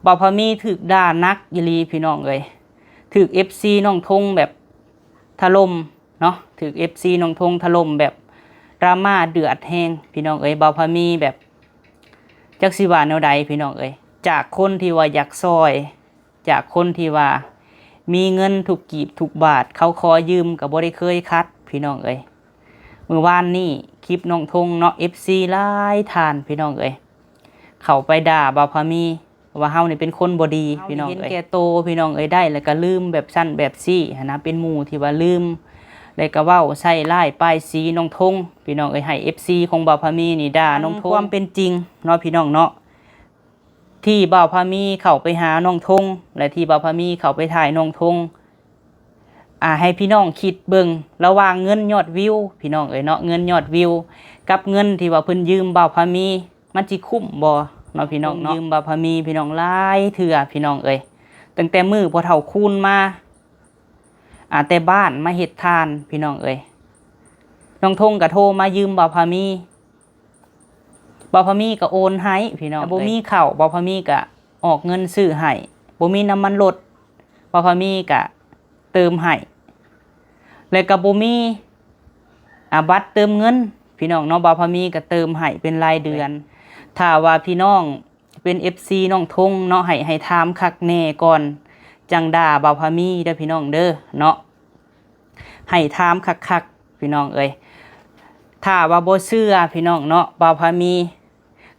ບ່າວພາມີຖືກດ່າໜັກອີ່ຫຼີພີ່ນ້ອງເອີຍ, ຖືກເອັຟຊີນ້ອງທົງແບບຖະຫຼົ່ມເນາະ, ຖືກເອັຟຊີນ້ອງທົງຖະຫຼົ່ມແບບດຣາມາເດືອດແຮງພີ່ນ້ອງເອີຍ. ບ່າວພາມີແບບ ຈັກຊິວ່າແນວໃດພີ່ນ້ອງເອີຍ, ຈາກຄົນທີ່ວ່າຢາກຊ່ອຍ ຈາກຄົນທີ່ວ່າມີເງິນທຸກກີບທຸກບາດ ເຂົາຂໍຢືມກໍບໍ່ໄດ້ເຄີຍຂັດພີ່ນ້ອງເອີຍ. ມື້ວານນີ້ຄລິບນ້ອງທົງເນາະ ເອັຟຊີຫຼາຍທ່ານພີ່ນ້ອງເອີຍ ເຂົ້າໄປດ່າບ່າວພາມີວ່າເຮົານີ້ເປັນຄົນບໍ່ດີພີ່ນ້ອງເອີຍ, ເຫັນແກ່ໂຕພີ່ນ້ອງເອີຍ, ໄດ້ແລ້ວກໍລືມແບບຊັ້ນແບບຊີ້ຫັ້ນນະ, ເປັນໝູ່ທີ່ວ່າລືມ ແລ້ວກໍເວົ້າໃສ່ຮ້າຍປ້າຍສີນ້ອງທົງພີ່ນ້ອງເອີຍ ໃຫ້ເອັຟຊີຂອງບ່າວພາມີນີ້ດ່ານ້ອງທົງ. ຄວາມເປັນຈິງເນາະພີ່ນ້ອງເນາະ ທີ່ບ່າວພາມີເຂົ້າໄປຫານ້ອງທົງ ແລະ ທີ່ບ່າວພາມີເຂົ້າໄປຖ່າຍນ້ອງທົງ ອ່າ ໃຫ້ພີ່ນ້ອງຄິດເບິ່ງ ລະຫວ່າງເງິນຍອດວິວພີ່ນ້ອງເອີຍເນາະ, ເງິນຍອດວິວກັບເງິນທີ່ວ່າເພິ່ນຢືມບ່າວພາມີ ມັນຊິຄຸ້ມບໍ່ເນາະພີ່ນ້ອງເນາະ. ຢືມບ່າວພາມີພີ່ນ້ອງຫຼາຍເທື່ອພີ່ນ້ອງເອີຍ, ຕັ້ງແຕ່ມື້ພໍ່ເຖົ້າຄູນມາ ອ່າ ແຕ່ບ້ານມາເຮັດທານພີ່ນ້ອງເອີຍ. ນ້ອງທົງກໍໂທມາຢືມບ່າວພາມີ ບ່າວພາມີກໍໂອນໃຫ້ພີ່ນ້ອງເອີຍ, ບໍ່ມີເຂົ້າ ບ່າວພາມີກໍອອກເງິນຊື້ໃຫ້, ບໍ່ມີນ້ຳມັນລົດ ບ່າວພາມີກໍເຕີມໃຫ້, ແລະກໍບໍ່ມີ ອ່າ ບັດເຕີມເງິນພີ່ນ້ອງເນາະ, ບ່າວພາມີກໍເຕີມໃຫ້ເປັນລາຍເດືອນ. ຖ້າວ່າພີ່ນ້ອງເປັນເອັຟຊີນ້ອງທົງເນາະ ໃຫ້ ໃຫ້ຖາມຄັກແນ່ກ່ອນ ຈັ່ງດ່າບ່າວພາມີເດີພີ່ນ້ອງເດີເນາະ. ໃຫ້ຖາມຄັກໆພີ່ນ້ອງເອີຍ. ຖ້າວ່າບໍ່ເຊື່ອພີ່ນ້ອງເນາະ ບ່າວພາມີ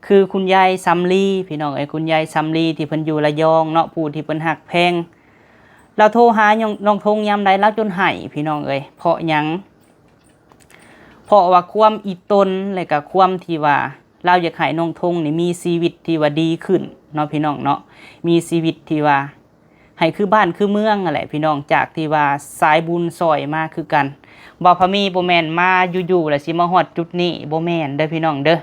ຄືຄຸນຍາຍສຳລີພີ່ນ້ອງເອີຍ, ຄຸນຍາຍສຳລີທີ່ເພິ່ນຢູ່ລະຍອງເນາະ ຜູ້ທີ່ເພິ່ນຮັກແພງ, ລາວໂທຫານ້ອງ ນ້ອງທົງຍາມໃດລາວຈົນໄຫ້ພີ່ນ້ອງເອີຍ. ເພາະຫຍັງ? ເພາະວ່າຄວາມອີ່ຕົນ ແລະກະຄວາມທີ່ວ່າ ລາວຢາກໃຫ້ນ້ອງທົງນີ້ມີຊີວິດທີ່ວ່າດີຂຶ້ນເນາະພີ່ນ້ອງເນາະ, ມີຊີວິດທີ່ວ່າໃຫ້ຄືບ້ານຄືເມືອງຫັ້ນແຫຼະພີ່ນ້ອງ. ຈາກທີ່ວ່າສາຍບຸນຊ່ອຍມາຄືກັນ, ບ່າວພາມີບໍ່ແມ່ນມາຢູ່ໆແລ້ວຊິມາຮອດຈຸດນີ້ ບໍ່ແມ່ນເດີພີ່ນ້ອງເດີ.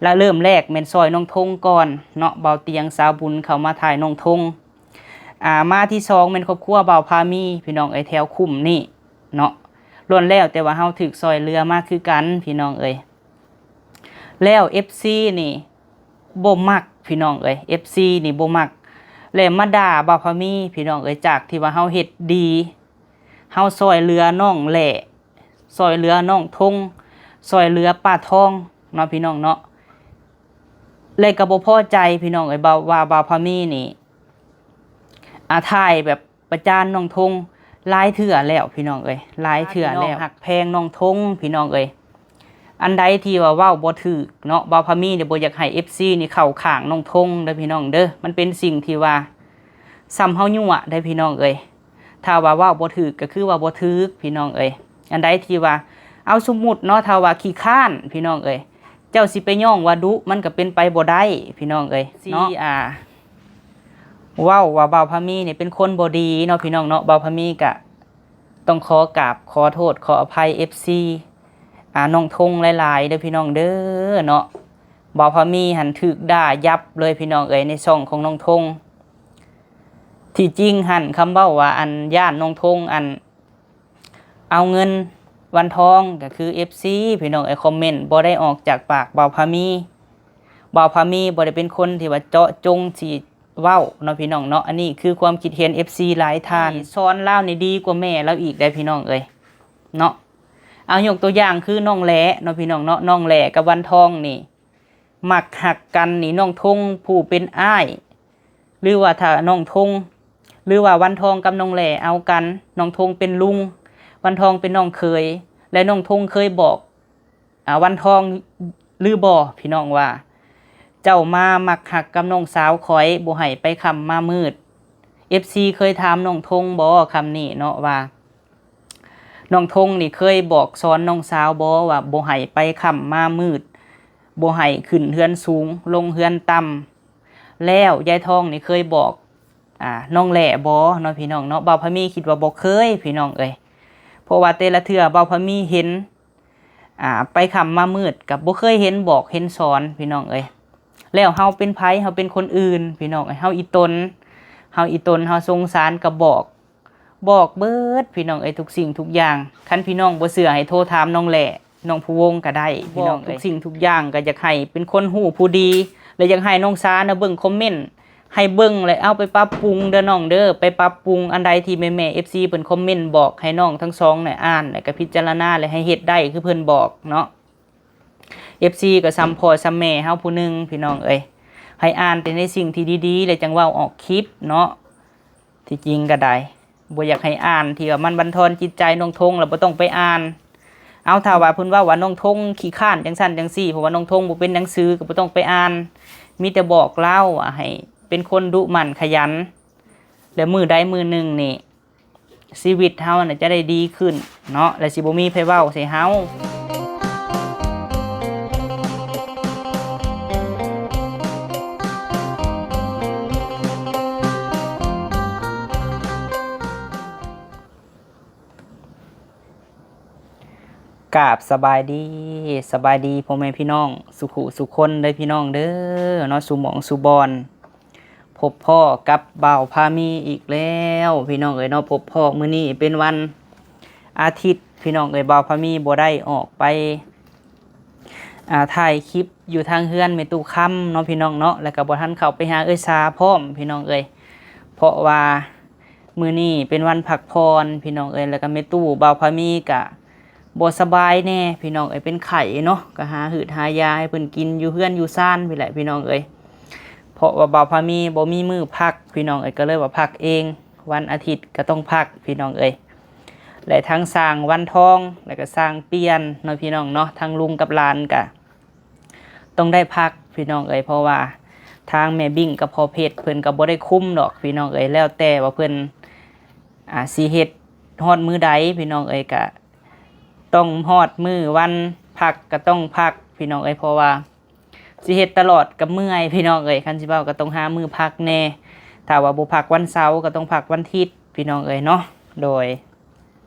ລະເລີ່ມແລກແມ່ນຊ່ອຍນ້ອງທົງກ່ອນເນາະ, ບ່າວຕຽງສາວບຸນເຂົ້າມາຖ່າຍນ້ອງທົງ. ອ່າ ມາທີສອງແມ່ນຄອບຄົວບ່າວພາມີພີ່ນ້ອງເອີຍ, ແຖວຄຸ້ມນີ້ເນາະ, ລ້ວນແລ້ວແຕ່ວ່າເຮົາຖືກຊ່ອຍເຫຼືອມາຄືກັນພີ່ນ້ອງເອີຍ. ແລ້ວເອັຟຊີນີ້ບໍ່ມັກພີ່ນ້ອງເອີຍ, ເອັຟຊີນີ້ບໍ່ມັກ ແລະມາດ່າບ່າວພາມີພີ່ນ້ອງເອີຍ. ຈາກທີ່ວ່າເຮົາເຮັດດີ ເຮົາຊ່ອຍເຫຼືອນ້ອງແຫຼ້ ຊ່ອຍເຫຼືອນ້ອງທົງ ຊ່ອຍເຫຼືອປ້າທອງເນາະພີ່ນ້ອງເນາະ, ແລະກໍບໍ່ພໍໃຈພີ່ນ້ອງເອີຍ ວ່າ ວ່າບ່າວພາມີນີ້ ອ່າ ຖ່າຍແບບ ປະຈານນ້ອງທົງຫຼາຍເທື່ອແລ້ວພີ່ນ້ອງເອີຍ, ຫຼາຍເທື່ອແລ້ວ. ພີ່ນ້ອງຮັກແພງນ້ອງທົງພີ່ນ້ອງເອີຍ, ອັນໃດທີ່ວ່າເວົ້າບໍ່ຖືກເນາະ ບ່າວພາມີນີ້ບໍ່ຢາກໃຫ້ເອັຟຊີນີ້ເຂົ້າຂ້າງນ້ອງທົງເດີພີ່ນ້ອງເດີ. ມັນເປັນສິ່ງທີ່ວ່າສ່ຳເຮົາຍົວະໄດ໋ພີ່ນ້ອງເອີຍ. ຖ້າວ່າເວົ້າບໍ່ຖືກກໍຄືວ່າບໍ່ຖືກພີ່ນ້ອງເອີຍ. ອັນໃດທີ່ວ່າ ເອົາ ສົມມຸດເນາະ ຖ້າວ່າຂີ້ຄ້ານພີ່ນ້ອງເອີຍ, ເຈົ້າຊິໄປຍ້ອງວ່າດຸ ມັນກໍເປັນໄປບໍ່ໄດ້ພີ່ນ້ອງເອີຍເນາະ. ອ່າ ເວົ້າວ່າບ່າວພາມີນີ້ເປັນຄົນບໍ່ດີເນາະພີ່ນ້ອງເນາະ, ບ່າວພາມີກະຕ້ອງຂໍກາບຂໍໂທດຂໍອະໄພເອັຟຊີ ອ່າ ນ້ອງທົງຫຼາຍໆເດີພີ່ນ້ອງເດີເນາະ. ບ່າວພາມີຫັ້ນຖືກດ່າຍັບເລີຍພີ່ນ້ອງເອີຍ ໃນຊ່ອງຂອງນ້ອງທົງ. ທີ່ຈິງຫັ້ນຄຳເວົ້າວ່າ ອັນ ຢ້ານນ້ອງທົງ ອັນ ເອົາເງິນວັນທອງ ກໍຄືເອັຟຊີພີ່ນ້ອງເອີຍ ຄອມເມັນບໍ່ໄດ້ອອກຈາກປາກບ່າວພາມີ. ບ່າວພາມີບໍ່ໄດ້ເປັນຄົນທີ່ວ່າເຈາະຈົງຊິເວົ້າເນາະພີ່ນ້ອງເນາະ. ອັນນີ້ຄືຄວາມຄິດເຫັນເອັຟຊີຫຼາຍທ່ານ. ສອນລາວນີ້ດີກວ່າແມ່ລາວອີກໄດ໋ພີ່ນ້ອງເອີຍເນາະ. ເອົາ ຍົກຕົວຢ່າງຄືນ້ອງແຫຼເນາະພີ່ນ້ອງເນາະ, ນ້ອງແຫຼກັບວັນທອງນີ້ ມັກຮັກກັນນີ້ ນ້ອງທົງຜູ້ເປັນອ້າຍ ຫຼືວ່າຖ້ານ້ອງທົງ ຫຼືວ່າວັນທອງກັບນ້ອງແຫຼເອົາກັນ ນ້ອງທົງເປັນລຸງ ວັນທອງເປັນນ້ອງເຂີຍ ແລະນ້ອງທົງເຄີຍບອກ ອາ ວັນທອງຫຼືບໍ່ພີ່ນ້ອງວ່າ ເຈົ້າມາມັກຮັກກັບນ້ອງສາວຂ້ອຍ ບໍ່ໃຫ້ໄປຄ່ຳມາມືດ. ເອັຟຊີເຄີຍຖາມນ້ອງທົງບໍ່ ຄຳນີ້ເນາະ ວ່າ ນ້ອງທົງນີ້ເຄີຍບອກສອນນ້ອງສາວບໍ່ວ່າບໍ່ໃຫ້ໄປຄ່ຳມາມືດ ບໍ່ໃຫ້ຂຶ້ນເຮືອນສູງລົງເຮືອນຕ່ຳ? ແລ້ວຍາຍທອງນີ້ເຄີຍບອກ ອ່າ ນ້ອງແຫຼບໍ່ເນາະພີ່ນ້ອງເນາະ? ບ່າວພາມີຄິດວ່າບໍ່ເຄີຍພີ່ນ້ອງເອີຍ ເພາະວ່າແຕ່ລະເທື່ອບ່າວພາມີເຫັນ ອ່າ ໄປຄ່ຳມາມືດ ກໍບໍ່ເຄີຍເຫັນບອກເຫັນສອນພີ່ນ້ອງເອີຍ. ແລ້ວເຮົາເປັນໃຜ? ເຮົາເປັນຄົນອື່ນພີ່ນ້ອງເອີຍ, ເຮົາອີ່ຕົນ ເຮົາອີ່ຕົນ ເຮົາສົງສານກໍບອກ ບອກເບິດພີ່ນ້ອງເອີຍ ທຸກສິ່ງທຸກຢ່າງ. ຄັນພີ່ນ້ອງບໍ່ເຊື່ອໃຫ້ໂທຖາມນ້ອງແຫຼ ນ້ອງພູວົງກໍໄດ້ພີ່ນ້ອງເອີຍ. ບອກທຸກສິ່ງທຸກຢ່າງ ກໍຢາກໃຫ້ເປັນຄົນຮູ້ຜູ້ດີ ແລະຢາກໃຫ້ນ້ອງສານະເບິ່ງຄອມເມັນ ໃຫ້ເບິ່ງ ແລະ ເອົາໄປປັບປຸງເດີນ້ອງເດີ ໄປປັບປຸງອັນໃດທີ່ແມ່ໆ ເອັຟຊີ ເພິ່ນຄອມເມັນບອກໃຫ້ນ້ອງທັງສອງນີ້ອ່ານ ແລະ ກໍພິຈາລະນາ ແລະ ໃຫ້ເຮັດໄດ້ຄືເພິ່ນບອກເນາະ. ເອັຟຊີ ກໍສ່ຳພໍ່ສ່ຳແມ່ເຮົາຜູ້ໜຶ່ງ ພີ່ນ້ອງເອີຍ ໃຫ້ອ່ານແຕ່ໃນສິ່ງທີ່ດີໆ ແລ້ວຈັ່ງເວົ້າອອກຄລິບເນາະ. ທີ່ຈິງກໍໄດ້ ບໍ່ຢາກໃຫ້ອ່ານທີ່ວ່າມັນບັນທອນຈິດໃຈນ້ອງທົງ ແລ້ວບໍ່ຕ້ອງໄປອ່ານ. ເອົາ ຖ້າວ່າເພິ່ນເວົ້າວ່ານ້ອງທົງຂີ້ຄ້ານຈັ່ງຊັ້ນຈັ່ງຊີ້ ເພາະວ່ານ້ອງທົງບໍ່ເປັນໜັງສື ກໍບໍ່ຕ້ອງໄປອ່ານ. ມີແຕ່ບອກລາວວ່າໃຫ້ເປັນຄົນດຸໝັ່ນຂະຫຍັນ ແລ້ວມື້ໃດມື້ໜຶ່ງນີ້ ຊີວິດເຮົານະຈະໄດ້ດີຂຶ້ນເນາະ ແລະ ຊິບໍ່ມີໃຜເວົ້າໃສ່ເຮົາ. ກາບສະບາຍດີ ສະບາຍດີພໍ່ແມ່ພີ່ນ້ອງສູ່ຜູ້ສູ່ຄົນເດີພີ່ນ້ອງເດີເນາະ ສູ່ໝ່ອງສູ່ບ່ອນ. ພົບພໍ້ກັບບ່າວພາມີອີກແລ້ວພີ່ນ້ອງເອີຍເນາະ. ພົບພໍ້ມື້ນີ້ເປັນວັນອາທິດພີ່ນ້ອງເອີຍ ບ່າວພາມີບໍ່ໄດ້ອອກໄປ ອ່າ ຖ່າຍຄລິບຢູ່ທາງເຮືອນແມ່ຕູ້ຄຳເນາະພີ່ນ້ອງເນາະ ແລ້ວກໍບໍ່ທັນເຂົ້າໄປຫາເອື້ອຍສາພ້ອມພີ່ນ້ອງເອີຍ ເພາະວ່າມື້ນີ້ເປັນວັນພັກຜ່ອນພີ່ນ້ອງເອີຍ ແລ້ວກໍແມ່ຕູ້ບ່າວພາມີກະ ບໍ່ສະບາຍແດ່ພີ່ນ້ອງເອີຍ ເປັນໄຂ້ເນາະ ກໍຫາຮືດຫາຢາໃຫ້ເພິ່ນກິນຢູ່ເຮືອນຢູ່ຊານພີ້ແຫຼະພີ່ນ້ອງເອີຍ ເພາະວ່າບ່າວພາມີບໍ່ມີມື້ພັກພີ່ນ້ອງເອີຍ ກໍເລີຍວ່າພັກເອງ ວັນອາທິດກໍຕ້ອງພັກພີ່ນ້ອງເອີຍ ແລະ ທັງຊ່າງວັນທອງ ແລ້ວກໍຊ່າງປ່ຽນເນາະພີ່ນ້ອງເນາະ ທັງລຸງກັບຫຼານກໍຕ້ອງໄດ້ພັກພີ່ນ້ອງເອີຍ ເພາະວ່າທາງແມ່ບິ້ງກັບພໍ່ເພັດເພິ່ນກໍບໍ່ໄດ້ຄຸມດອກພີ່ນ້ອງເອີຍ ແລ້ວແຕ່ວ່າເພິ່ນ ອ່າ ຊິເຮັດຮອດມື້ໃດພີ່ນ້ອງເອີຍ ກະ ຕ້ອງຮອດມື້ວັນພັກກໍຕ້ອງພັກພີ່ນ້ອງເອີຍ ເພາະວ່າຊິເຮັດຕະຫຼອດກໍເມື່ອຍພີ່ນ້ອງເອີຍ ຄັນຊິເວົ້າກໍຕ້ອງຫາມື້ພັກແດ່ ຖ້າວ່າບໍ່ພັກວັນເສົາກໍຕ້ອງພັກວັນທິດພີ່ນ້ອງເອີຍເນາະ. ໂດຍ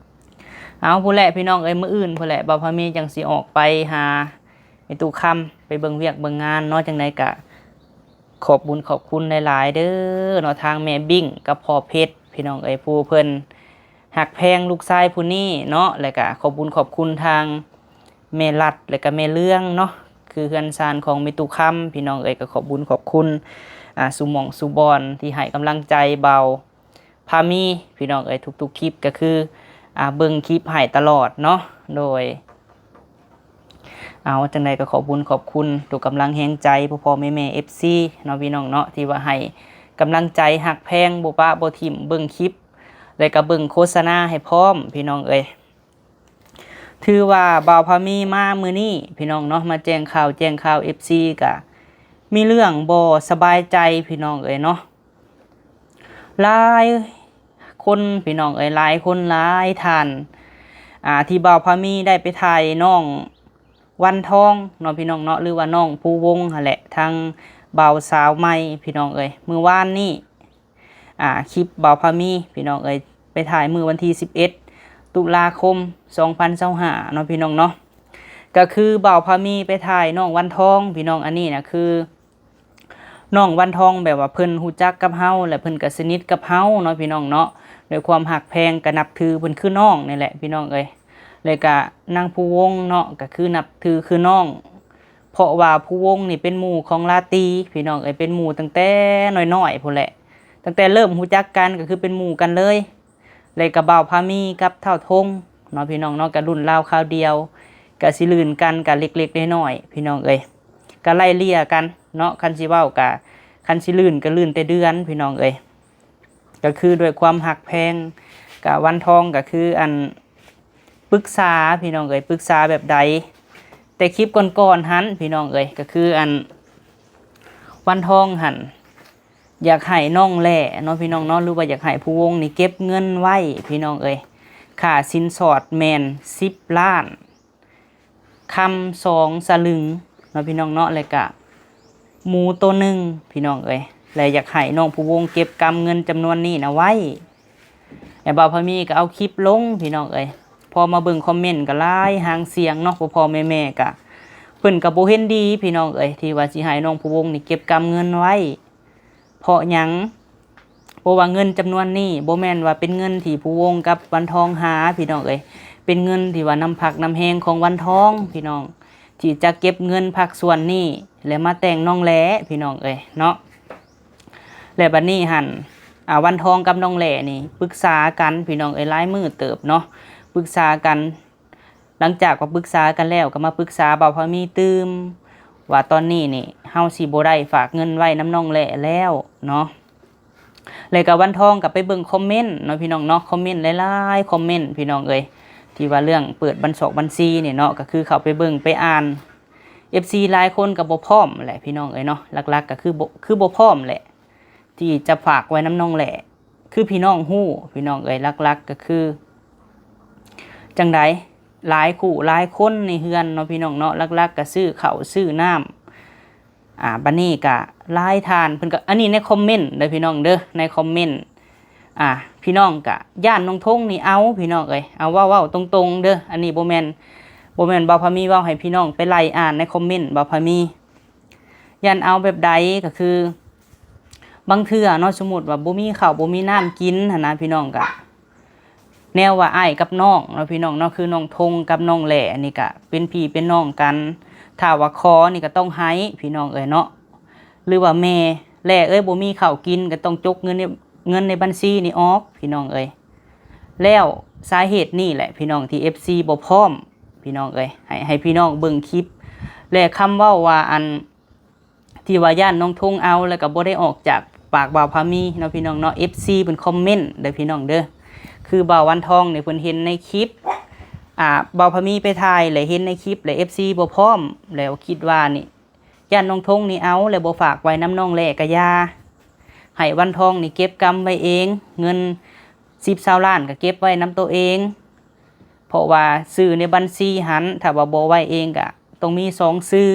ເອົາ ພຸ້ນແຫຼະພີ່ນ້ອງເອີຍ ມື້ອື່ນພຸ້ນແຫຼະ ບ່າວພາມີຈັ່ງຊິອອກໄປຫາແມ່ຕູ້ຄຳ ໄປເບິ່ງວຽກເບິ່ງງານເນາະ ຈັ່ງໃດກະ ຂອບບຸນຂອບຄຸນຫຼາຍໆເດີເນາະ ທາງແມ່ບິ້ງກັບພໍ່ເພັດພີ່ນ້ອງເອີຍ ຜູ້ເພິ່ນຮັກແພງລູກຊາຍຜູ້ນີ້ເນາະ ແລ້ວກະຂອບບຸນຂອບຄຸນທາງແມ່ລັດ ແລ້ວກະແມ່ເລື່ອງເນາະ ຄືເຮືອນຊານຂອງແມ່ຕູ້ຄຳພີ່ນ້ອງເອີຍ ກໍຂອບບຸນຂອບຄຸນ ອ່າ ສູ່ໝ່ອງສູ່ບ່ອນທີ່ໃຫ້ກຳລັງໃຈບ່າວ ພາມີພີ່ນ້ອງເອີຍ ທຸກໆຄລິບກໍຄື ອ່າ ເບິ່ງຄລິບໃຫ້ຕະຫຼອດເນາະ. ໂດຍ ເອົາ ຈັ່ງໃດກໍຂອບບຸນຂອບຄຸນທຸກກຳລັງແຮງໃຈພໍ່ໆແມ່ໆ ເອັຟຊີ ເນາະ ພີ່ນ້ອງເນາະ ທີ່ວ່າໃຫ້ກຳລັງໃຈ ຮັກແພງ ບໍ່ປະບໍ່ຖິ້ມ ເບິ່ງຄລິບ ແລ້ວກໍເບິ່ງໂຄສະນາໃຫ້ພ້ອມ ພີ່ນ້ອງເອີຍ. ຖືວ່າບ່າວພາມີມາມື້ນີ້ພີ່ນ້ອງເນາະ ມາແຈ້ງຂ່າວແຈ້ງຂ່າວ ເອັຟຊີ ກະມີເລື່ອງບໍ່ສະບາຍໃຈພີ່ນ້ອງເອີຍເນາະ. ຫຼາຍຄົນພີ່ນ້ອງເອີຍ ຫຼາຍຄົນຫຼາຍທ່ານ ອ່າ ທີ່ບ່າວພາມີໄດ້ໄປຖ່າຍນ້ອງວັນທອງເນາະ ພີ່ນ້ອງເນາະ ຫຼືວ່ານ້ອງພູວົງຫັ້ນແຫຼະ ທັງບ່າວສາວໃໝ່ພີ່ນ້ອງເອີຍ ມື້ວານນີ້ ອ່າ ຄລິບບ່າວພາມີພີ່ນ້ອງເອີຍ ໄປຖ່າຍມື້ວັນທີສິບເອັດ ຕຸລາຄົມ ສອງພັນຊາວຫ້າເນາະ ພີ່ນ້ອງເນາະ ກໍຄືບ່າວພາມີໄປຖ່າຍນ້ອງວັນທອງ ພີ່ນ້ອງ ອັນນີ້ນະຄື ນ້ອງວັນທອງແບບວ່າເພິ່ນຮູ້ຈັກກັບເຮົາ ແລະ ເພິ່ນກໍສະໜິດກັບເຮົາເນາະ ພີ່ນ້ອງເນາະ ດ້ວຍຄວາມຮັກແພງກໍນັບຖືເພິ່ນຄືນ້ອງນີ້ແຫຼະ ພີ່ນ້ອງເອີຍ ແລ້ວກະນາງພູວົງເນາະ ກໍຄືນັບຖືຄືນ້ອງ ເພາະວ່າພູວົງນີ້ເປັນໝູ່ຂອງລາຕີ ພີ່ນ້ອງເອີຍ ເປັນໝູ່ຕັ້ງແຕ່ນ້ອຍໆພຸ້ນແຫຼະ ຕັ້ງແຕ່ເລີ່ມຮູ້ຈັກກັນກໍຄືເປັນໝູ່ກັນເລີຍ ແລ້ວກໍບ່າວພາມີກັບທ້າວທົງເນາະ ພີ່ນ້ອງເນາະ ກໍລຸ້ນລາວຄາວດຽວ ກໍຊິລື່ນກັນກໍເລັກໆນ້ອຍໆ ພີ່ນ້ອງເອີຍ ກໍໄລ່ເລ່ຍກັນເນາະ ຄັນຊິເວົ້າກໍ ຄັນຊິລື່ນກໍລື່ນແຕ່ເດືອນ ພີ່ນ້ອງເອີຍ ກໍຄືດ້ວຍຄວາມຮັກແພງ ກະວັນທອງກໍຄືອັນ ປຶກສາພີ່ນ້ອງເອີຍ ປຶກສາແບບໃດ ແຕ່ຄລິບກ່ອນໆຫັ້ນ ພີ່ນ້ອງເອີຍ ກໍຄືອັນ ວັນທອງຫັ້ນ ຢາກໃຫ້ນ້ອງແຫຼເນາະ ພີ່ນ້ອງເນາະ ຫຼືວ່າຢາກໃຫ້ພູວົງນີ້ເກັບເງິນໄວ້ ພີ່ນ້ອງເອີຍ ຄ່າສິນສອດແມ່ນສິບລ້ານ ຄຳສອງສະລຶງເນາະ ພີ່ນ້ອງເນາະ ແລ້ວກະໝູໂຕໜຶ່ງ ພີ່ນ້ອງເອີຍ ແລະ ຢາກໃຫ້ນ້ອງພູວົງເກັບກຳເງິນຈຳນວນນີ້ນະໄວ້ ແລະ ບ່າວພາມີກໍເອົາຄລິບລົງ ພີ່ນ້ອງເອີຍ ພໍມາເບິ່ງຄອມເມັນກໍຫຼາຍຫາງສຽງເນາະ ພໍ່ໆແມ່ໆ ກະ ເພິ່ນກໍບໍ່ເຫັນດີ ພີ່ນ້ອງເອີຍ ທີ່ວ່າຊິໃຫ້ນ້ອງພູວົງນີ້ເກັບກຳເງິນໄວ້ ເພາະຫຍັງ? ເພາະວ່າເງິນຈຳນວນນີ້ບໍ່ແມ່ນວ່າເປັນເງິນທີ່ພູວົງກັບວັນທອງຫາ ພີ່ນ້ອງເອີຍ ເປັນເງິນທີ່ວ່ານ້ຳພັກນ້ຳແຮງຂອງວັນທອງ ພີ່ນ້ອງ ທີ່ຈະເກັບເງິນພາກສ່ວນນີ້ ແລະ ມາແຕ່ງນ້ອງແຫຼ ພີ່ນ້ອງເອີຍເນາະ. ແລະບັດນີ້ຫັ້ນ ອ່າ ວັນທອງກັບນ້ອງແຫຼນີ້ປຶກສາກັນພີ່ນ້ອງເອີຍ ຫຼາຍມື້ເຕີບເນາະ ປຶກສາກັນ. ຫຼັງຈາກວ່າປຶກສາກັນແລ້ວ ກໍມາປຶກສາບ່າວພາມີຕື່ມ ວ່າຕອນນີ້ນີ້ເຮົາຊິບໍ່ໄດ້ຝາກເງິນໄວ້ນຳນ້ອງແຫຼແລ້ວເນາະ. ແລ້ວກໍວັນທອງກໍໄປເບິ່ງຄອມເມັນເນາະພີ່ນ້ອງເນາະ ຄອມເມັນຫຼາຍໆຄອມເມັນພີ່ນ້ອງເອີຍ ທີ່ວ່າເລື່ອງເປີດບັນຊອກບັນຊີນີ້ເນາະ ກໍຄືເຂົ້າໄປເບິ່ງໄປອ່ານ ເອັຟຊີຫຼາຍຄົນກໍບໍ່ພ້ອມແຫຼະພີ່ນ້ອງເອີຍເນາະ ຫຼັກໆກໍຄືບໍ່ ຄືບໍ່ພ້ອມແຫຼະ ທີ່ຈະຝາກໄວ້ນຳນ້ອງແຫຼ ຄືພີ່ນ້ອງຮູ້ພີ່ນ້ອງເອີຍ ຫຼັກໆກໍຄືຈັ່ງໃດ ຫຼາຍຄູ່ຫຼາຍຄົນໃນເຮືອນເນາະພີ່ນ້ອງເນາະ ຫຼັກໆກໍຊື້ເຂົ້າຊື້ນ້ຳ ອ່າ ບັດນີ້ກະຫຼາຍທ່ານເພິ່ນກະ ອັນນີ້ໃນຄອມເມັນເດີພີ່ນ້ອງເດີ ໃນຄອມເມັນ ອ່າ ພີ່ນ້ອງກະຢ້ານນ້ອງທົງນີ້ເອົາພີ່ນ້ອງເອີຍ ເອົາເວົ້າ ເວົ້າຕົງໆເດີ ອັນນີ້ບໍ່ແມ່ນ ບໍ່ແມ່ນບ່າວພາມີເວົ້າໃຫ້ພີ່ນ້ອງໄປໄລ່ອ່ານໃນຄອມເມັນ ບ່າວພາມີຢ້ານເອົາແບບໃດ ກະຄືບາງເທື່ອເນາະ ສົມມຸດວ່າບໍ່ມີເຂົ້າບໍ່ມີນ້ຳກິນຫັ້ນນະ ພີ່ນ້ອງກະ ແນວວ່າອ້າຍກັບນ້ອງເນາະພີ່ນ້ອງເນາະ ຄືນ້ອງທົງກັບນ້ອງແຫຼນີ້ກະເປັນພີ່ເປັນນ້ອງກັນ ຖ້າວ່າຂໍນີ້ກໍຕ້ອງໃຫ້ພີ່ນ້ອງເອີຍເນາະ ຫຼືວ່າແມ່ ແຫຼເອີຍ ບໍ່ມີເຂົ້າກິນ ກໍຕ້ອງຈົກເງິນໃນ ເງິນໃນບັນຊີນີ້ອອກພີ່ນ້ອງເອີຍ. ແລ້ວສາເຫດນີ້ແຫຼະພີ່ນ້ອງ ທີ່ເອັຟຊີບໍ່ພ້ອມພີ່ນ້ອງເອີຍ ໃຫ້ ໃຫ້ພີ່ນ້ອງເບິ່ງຄລິບ ແລະຄຳເວົ້າວ່າ ອັນ ທີ່ວ່າຢ້ານນ້ອງທົງເອົາ ແລ້ວກໍບໍ່ໄດ້ອອກຈາກປາກບ່າວພາມີເນາະພີ່ນ້ອງເນາະ ເອັຟຊີເພິ່ນຄອມເມັນເດີພີ່ນ້ອງເດີ ຄືບ່າວວັນທອງນີ້ເພິ່ນເຫັນໃນຄລິບ ອ່າ ບ່າວພາມີໄປຖ່າຍ ແລະເຫັນໃນຄລິບ ແລະເອັຟຊີບໍ່ພ້ອມ ແລ້ວຄິດວ່ານີ້ ຢ້ານນ້ອງທົງນີ້ເອົາ ແລ້ວບໍ່ຝາກໄວ້ນຳນ້ອງແຫຼກໍຢ່າ ໃຫ້ວັນທອງນີ້ເກັບກຳໄວ້ເອງ ເງິນສິບຊາວລ້ານກໍເກັບໄວ້ນຳໂຕເອງ ເພາະວ່າຊື່ໃນບັນຊີຫັ້ນ ຖ້າວ່າບໍ່ໄວ້ເອງກະຕ້ອງມີສອງຊື່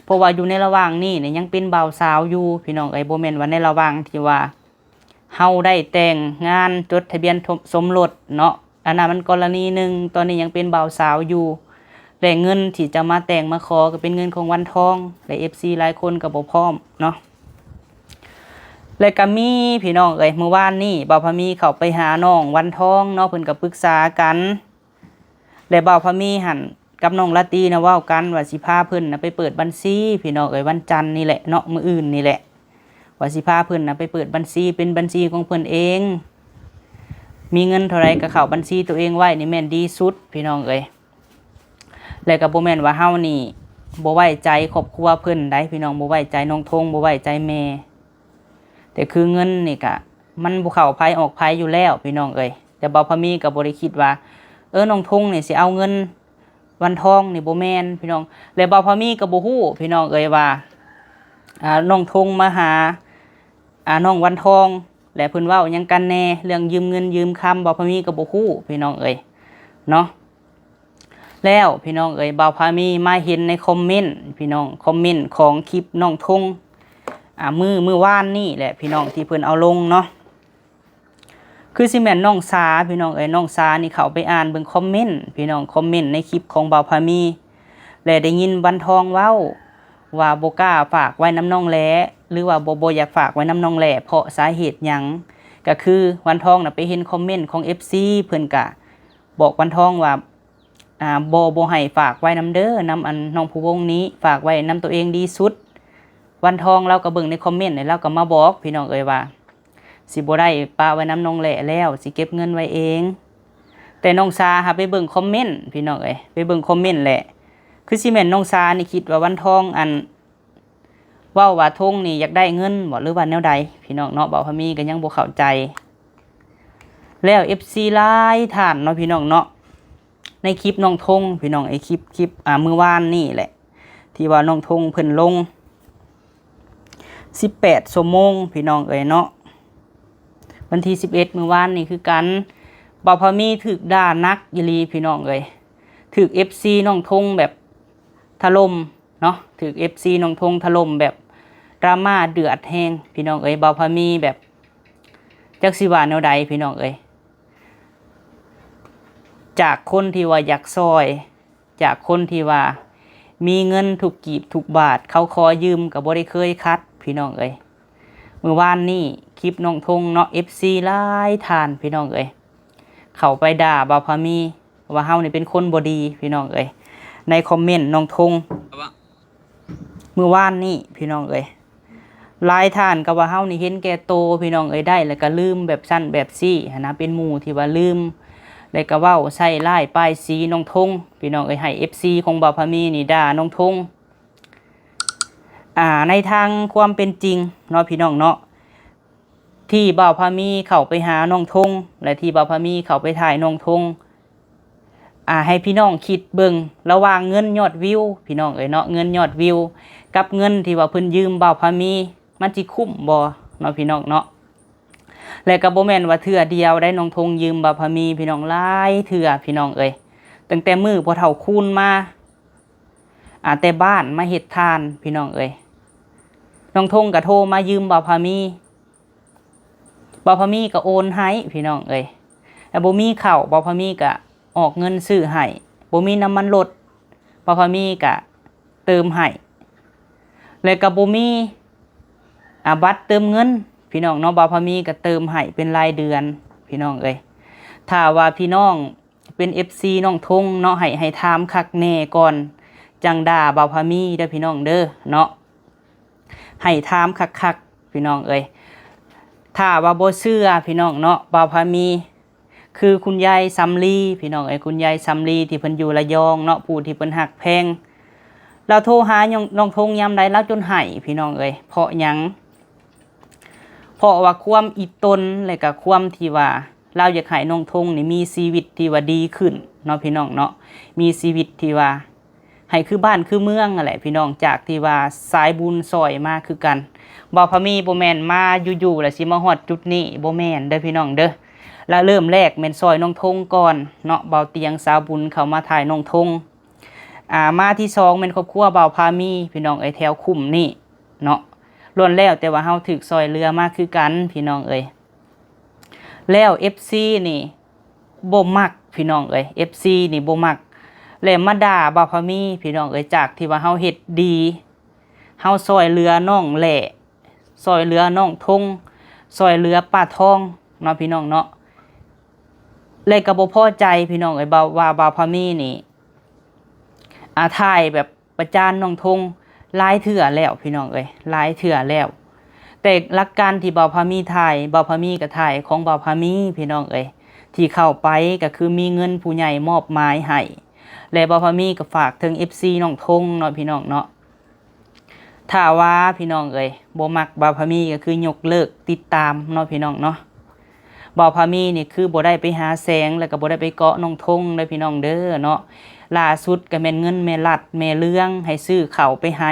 ເພາະວ່າຢູ່ໃນລະຫວ່າງນີ້ນີ້ຍັງເປັນບ່າວສາວຢູ່ພີ່ນ້ອງເອີຍ ບໍ່ແມ່ນວ່າໃນລະຫວ່າງທີ່ວ່າເຮົາໄດ້ແຕ່ງງານຈົດທະບຽນສົມ ສົມລົດເນາະ ອັນນັ້ນມັນກໍລະນີໜຶ່ງ ຕອນນີ້ຍັງເປັນບ່າວສາວຢູ່ ແລະເງິນທີ່ຈະມາແຕ່ງມາຂໍກໍເປັນເງິນຂອງວັນທອງ ແລະເອັຟຊີຫຼາຍຄົນກໍບໍ່ພ້ອມເນາະ. ແລະກະມີພີ່ນ້ອງເອີຍ ມື້ວານນີ້ບ່າວພາມີເຂົ້າໄປຫານ້ອງວັນທອງເນາະ ເພິ່ນກໍປຶກສາກັນ ແລະບ່າວພາມີຫັ້ນກັບນ້ອງລາຕີນະເວົ້າກັນວ່າຊິພາເພິ່ນນະໄປເປີດບັນຊີພີ່ນ້ອງເອີຍ ວັນຈັນນີ້ແຫຼະເນາະ ມື້ອື່ນນີ້ແຫຼະ ວ່າຊິພາເພິ່ນນະໄປເປີດບັນຊີເປັນບັນຊີຂອງເພິ່ນເອງ ມີເງິນເທົ່າໃດກໍເຂົ້າບັນຊີໂຕເອງໄວ້ນີ້ແມ່ນດີສຸດພີ່ນ້ອງເອີຍ. ແລະກໍບໍ່ແມ່ນວ່າເຮົານີ້ບໍ່ໄວ້ໃຈຄອບຄົວເພິ່ນໃດ໋ພີ່ນ້ອງ ບໍ່ໄວ້ໃຈນ້ອງທົງ ບໍ່ໄວ້ໃຈແມ່ ແຕ່ຄືເງິນນີ້ກະມັນບໍ່ເຂົ້າໃຜອອກໃຜຢູ່ແລ້ວພີ່ນ້ອງເອີຍ ແຕ່ບ່າວພາມີກໍບໍ່ໄດ້ຄິດວ່າ ເອີ ນ້ອງທົງນີ້ຊິເອົາເງິນວັນທອງນີ້ ບໍ່ແມ່ນພີ່ນ້ອງ ແລະບ່າວພາມີກໍບໍ່ຮູ້ພີ່ນ້ອງເອີຍວ່າ ອ່າ ນ້ອງທົງມາຫາ ອ່າ ນ້ອງວັນທອງ ແລະເພິ່ນເວົ້າຫຍັງກັນແດ່ ເລື່ອງຢືມເງິນຢືມຄຳ ບ່າວພາມີກໍບໍ່ຮູ້ພີ່ນ້ອງເອີຍເນາະ. ແລ້ວພີ່ນ້ອງເອີຍ ບ່າວພາມີມາເຫັນໃນຄອມເມັນພີ່ນ້ອງ ຄອມເມັນຂອງຄລິບນ້ອງທົງ ອ່າ ມື້ ມື້ວານນີ້ແຫຼະພີ່ນ້ອງ ທີ່ເພິ່ນເອົາລົງເນາະ ຄືຊິແມ່ນນ້ອງສາພີ່ນ້ອງເອີຍ ນ້ອງສານີ້ເຂົ້າໄປອ່ານເບິ່ງຄອມເມັນພີ່ນ້ອງ ຄອມເມັນໃນຄລິບຂອງບ່າວພາມີ ແລະໄດ້ຍິນວັນທອງເວົ້າວ່າບໍ່ກ້າຝາກໄວ້ນຳນ້ອງແຫຼ ຫຼືວ່າບໍ່ ບໍ່ຢາກຝາກໄວ້ນຳນ້ອງແຫຼ ເພາະສາເຫດຫຍັງ ກໍຄືວັນທອງນະໄປເຫັນຄອມເມັນຂອງເອັຟຊີ ເພິ່ນກະບອກວັນທອງວ່າ ອ່າ ບໍ່ ບໍ່ໃຫ້ຝາກໄວ້ນຳເດີ ນຳອັນນ້ອງພູວົງນີ້ ຝາກໄວ້ນຳໂຕເອງດີສຸດ. ວັນທອງລາວກໍເບິ່ງໃນຄອມເມັນ ແລ້ວລາວກໍມາບອກພີ່ນ້ອງເອີຍວ່າ ຊິບໍ່ໄດ້ປະໄວ້ນຳນ້ອງແຫຼແລ້ວ ຊິເກັບເງິນໄວ້ເອງ ແຕ່ນ້ອງສາຫາໄປເບິ່ງຄອມເມັນພີ່ນ້ອງເອີຍ ໄປເບິ່ງຄອມເມັນແຫຼະ ຄືຊິແມ່ນນ້ອງສານີ້ຄິດວ່າວັນທອງ ອັນ ເວົ້າວ່າທົງນີ້ຢາກໄດ້ເງິນບໍ່ ຫຼືວ່າແນວໃດພີ່ນ້ອງເນາະ ບ່າວພາມີກໍຍັງບໍ່ເຂົ້າໃຈ. ແລ້ວເອັຟຊີຫຼາຍທ່ານເນາະພີ່ນ້ອງເນາະ ໃນຄລິບນ້ອງທົງພີ່ນ້ອງ ໄອ້ຄລິບ ຄລິບ ອ່າ ມື້ວານນີ້ແຫຼະ ທີ່ວ່ານ້ອງທົງເພິ່ນລົງ ສິບແປດຊົ່ວໂມງພີ່ນ້ອງເອີຍເນາະ ວັນທີສິບເອັດ ມື້ວານນີ້ຄືກັນ ບ່າວພາມີຖືກດ່າໜັກອີ່ຫຼີພີ່ນ້ອງເອີຍ ຖືກເອັຟຊີນ້ອງທົງແບບຖະຫຼົ່ມເນາະ ຖືກເອັຟຊີນ້ອງທົງຖະຫຼົ່ມແບບດຣາມາເດືອດແຮງພີ່ນ້ອງເອີຍ ບ່າວພາມີແບບ ຈັກຊິວ່າແນວໃດພີ່ນ້ອງເອີຍ ຈາກຄົນທີ່ວ່າຢາກຊ່ອຍ ຈາກຄົນທີ່ວ່າມີເງິນທຸກກີບທຸກບາດ ເຂົາຂໍຢືມກໍບໍ່ໄດ້ເຄີຍຂັດພີ່ນ້ອງເອີຍ. ມື້ວານນີ້ຄລິບນ້ອງທົງເນາະ ເອັຟຊີຫຼາຍທ່ານພີ່ນ້ອງເອີຍ ເຂົ້າໄປດ່າບ່າວພາມີວ່າເຮົານີ້ເປັນຄົນບໍ່ດີພີ່ນ້ອງເອີຍ ໃນຄອມເມັນນ້ອງທົງ ມື້ວານນີ້ພີ່ນ້ອງເອີຍ ຫຼາຍທ່ານກໍວ່າເຮົານີ້ເຫັນແກ່ໂຕ ພີ່ນ້ອງເອີຍ ໄດ້ແລ້ວກໍລືມແບບຊັ້ນແບບຊີ້ຫັ້ນນະ ເປັນໝູ່ທີ່ວ່າລືມ ແລ້ວກໍເວົ້າໃສ່ຮ້າຍປ້າຍສີນ້ອງທົງ ພີ່ນ້ອງເອີຍ ໃຫ້ເອັຟຊີຂອງບ່າວພາມີນີ້ດ່ານ້ອງທົງ. ອ່າ ໃນທາງຄວາມເປັນຈິງເນາະ ພີ່ນ້ອງເນາະ ທີ່ບ່າວພາມີເຂົ້າໄປຫານ້ອງທົງ ແລະ ທີ່ບ່າວພາມີເຂົ້າໄປຖ່າຍນ້ອງທົງ ອ່າ ໃຫ້ພີ່ນ້ອງຄິດເບິ່ງ ລະຫວ່າງເງິນຍອດວິວ ພີ່ນ້ອງເອີຍເນາະ ເງິນຍອດວິວ ກັບເງິນທີ່ວ່າເພິ່ນຢືມບ່າວພາມີ ມັນຊິຄຸ້ມບໍ່ເນາະ ພີ່ນ້ອງເນາະ. ແລະກໍບໍ່ແມ່ນວ່າເທື່ອດຽວໄດ໋ ນ້ອງທົງຢືມບ່າວພາມີ ພີ່ນ້ອງ ຫຼາຍເທື່ອ ພີ່ນ້ອງເອີຍ ຕັ້ງແຕ່ມື້ພໍ່ເຖົ້າຄູນມາ ອາ ແຕ່ບ້ານມາເຮັດທານ ພີ່ນ້ອງເອີຍ ນ້ອງທົງກໍໂທມາຢືມບ່າວພາມີ ບ່າວພາມີກໍໂອນໃຫ້ ພີ່ນ້ອງເອີຍ ແລະບໍ່ມີເຂົ້າ ບ່າວພາມີກໍອອກເງິນຊື້ໃຫ້ ບໍ່ມີນ້ຳມັນລົດ ບ່າວພາມີກໍເຕີມໃຫ້ ແລະກໍບໍ່ມີ ອາ ບັດເຕີມເງິນ ພີ່ນ້ອງເນາະ ບ່າວພາມີກໍເຕີມໃຫ້ເປັນລາຍເດືອນ ພີ່ນ້ອງເອີຍ. ຖ້າວ່າພີ່ນ້ອງເປັນເອັຟຊີນ້ອງທົງເນາະ ໃຫ້ ໃຫ້ຖາມຄັກແນ່ກ່ອນ ຈັ່ງດ່າບ່າວພາມີເດີ ພີ່ນ້ອງເດີເນາະ ໃຫ້ຖາມຄັກໆ ພີ່ນ້ອງເອີຍ. ຖ້າວ່າບໍ່ເຊື່ອ ພີ່ນ້ອງເນາະ ບ່າວພາມີ ຄືຄຸນຍາຍສຳລີ ພີ່ນ້ອງເອີຍ ຄຸນຍາຍສຳລີທີ່ເພິ່ນຢູ່ລະຍອງເນາະ ຜູ້ທີ່ເພິ່ນຮັກແພງ ລາວໂທຫານ້ອງ ນ້ອງທົງຍາມໃດ ລາວຈົນໄຫ້ ພີ່ນ້ອງເອີຍ. ເພາະຫຍັງ? ເພາະວ່າຄວາມອີ່ຕົນ ແລະກະຄວາມທີ່ວ່າລາວຢາກໃຫ້ນ້ອງທົງນີ້ມີຊີວິດທີ່ວ່າດີຂຶ້ນເນາະ ພີ່ນ້ອງເນາະ ມີຊີວິດທີ່ວ່າ ໃຫ້ຄືບ້ານຄືເມືອງຫັ້ນແຫຼະພີ່ນ້ອງ ຈາກທີ່ວ່າສາຍບຸນຊ່ອຍມາຄືກັນ. ບ່າວພາມີບໍ່ແມ່ນມາຢູ່ໆ ແລ້ວຊິມາຮອດຈຸດນີ້ ບໍ່ແມ່ນເດີພີ່ນ້ອງເດີ. ລະເລີ່ມແລກແມ່ນຊ່ອຍນ້ອງທົງກ່ອນເນາະ ບ່າວຕຽງສາວບຸນເຂົ້າມາຖ່າຍນ້ອງທົງ ອາ ມາທີສອງແມ່ນຄອບຄົວບ່າວພາມີ ພີ່ນ້ອງເອີຍ ແຖວຄຸ້ມນີ້ເນາະ ລ້ວນແລ້ວແຕ່ວ່າເຮົາຖືກຊ່ອຍເຫຼືອມາຄືກັນ ພີ່ນ້ອງເອີຍ. ແລ້ວເອັຟຊີນີ້ບໍ່ມັກ ພີ່ນ້ອງເອີຍ ເອັຟຊີນີ້ບໍ່ມັກ ແລະມາດ່າບ່າວພາມີ ພີ່ນ້ອງເອີຍ ຈາກທີ່ວ່າເຮົາເຮັດດີ ເຮົາຊ່ອຍເຫຼືອນ້ອງແຫຼ້ ຊ່ອຍເຫຼືອນ້ອງທົງ ຊ່ອຍເຫຼືອປ້າທອງເນາະ ພີ່ນ້ອງເນາະ ແລະກໍບໍ່ພໍໃຈ ພີ່ນ້ອງເອີຍ ວ່າ ວ່າບ່າວພາມີນີ້ ອາ ຖ່າຍແບບ ປະຈານນ້ອງທົງຫຼາຍເທື່ອແລ້ວ ພີ່ນ້ອງເອີຍ ຫຼາຍເທື່ອແລ້ວ. ແຕ່ຫຼັກການທີ່ບ່າວພາມີຖ່າຍ ບ່າວພາມີກໍຖ່າຍຂອງບ່າວພາມີ ພີ່ນ້ອງເອີຍ ທີ່ເຂົ້າໄປກໍຄືມີເງິນຜູ້ໃຫຍ່ມອບໝາຍໃຫ້ ແລະບ່າວພາມີກໍຝາກເຖິງເອັຟຊີນ້ອງທົງເນາະ ພີ່ນ້ອງເນາະ. ຖ້າວ່າ ພີ່ນ້ອງເອີຍ ບໍ່ມັກບ່າວພາມີກໍຄືຍົກເລີກຕິດຕາມເນາະ ພີ່ນ້ອງເນາະ. ບ່າວພາມີນີ້ຄືບໍ່ໄດ້ໄປຫາແສງ ແລ້ວກໍບໍ່ໄດ້ໄປເກາະນ້ອງທົງເດີພີ່ນ້ອງເດີເນາະ. ລ່າສຸດກໍແມ່ນເງິນແມ່ລັດແມ່ເລື່ອງໃຫ້ຊື້ເຂົ້າໄປໃຫ້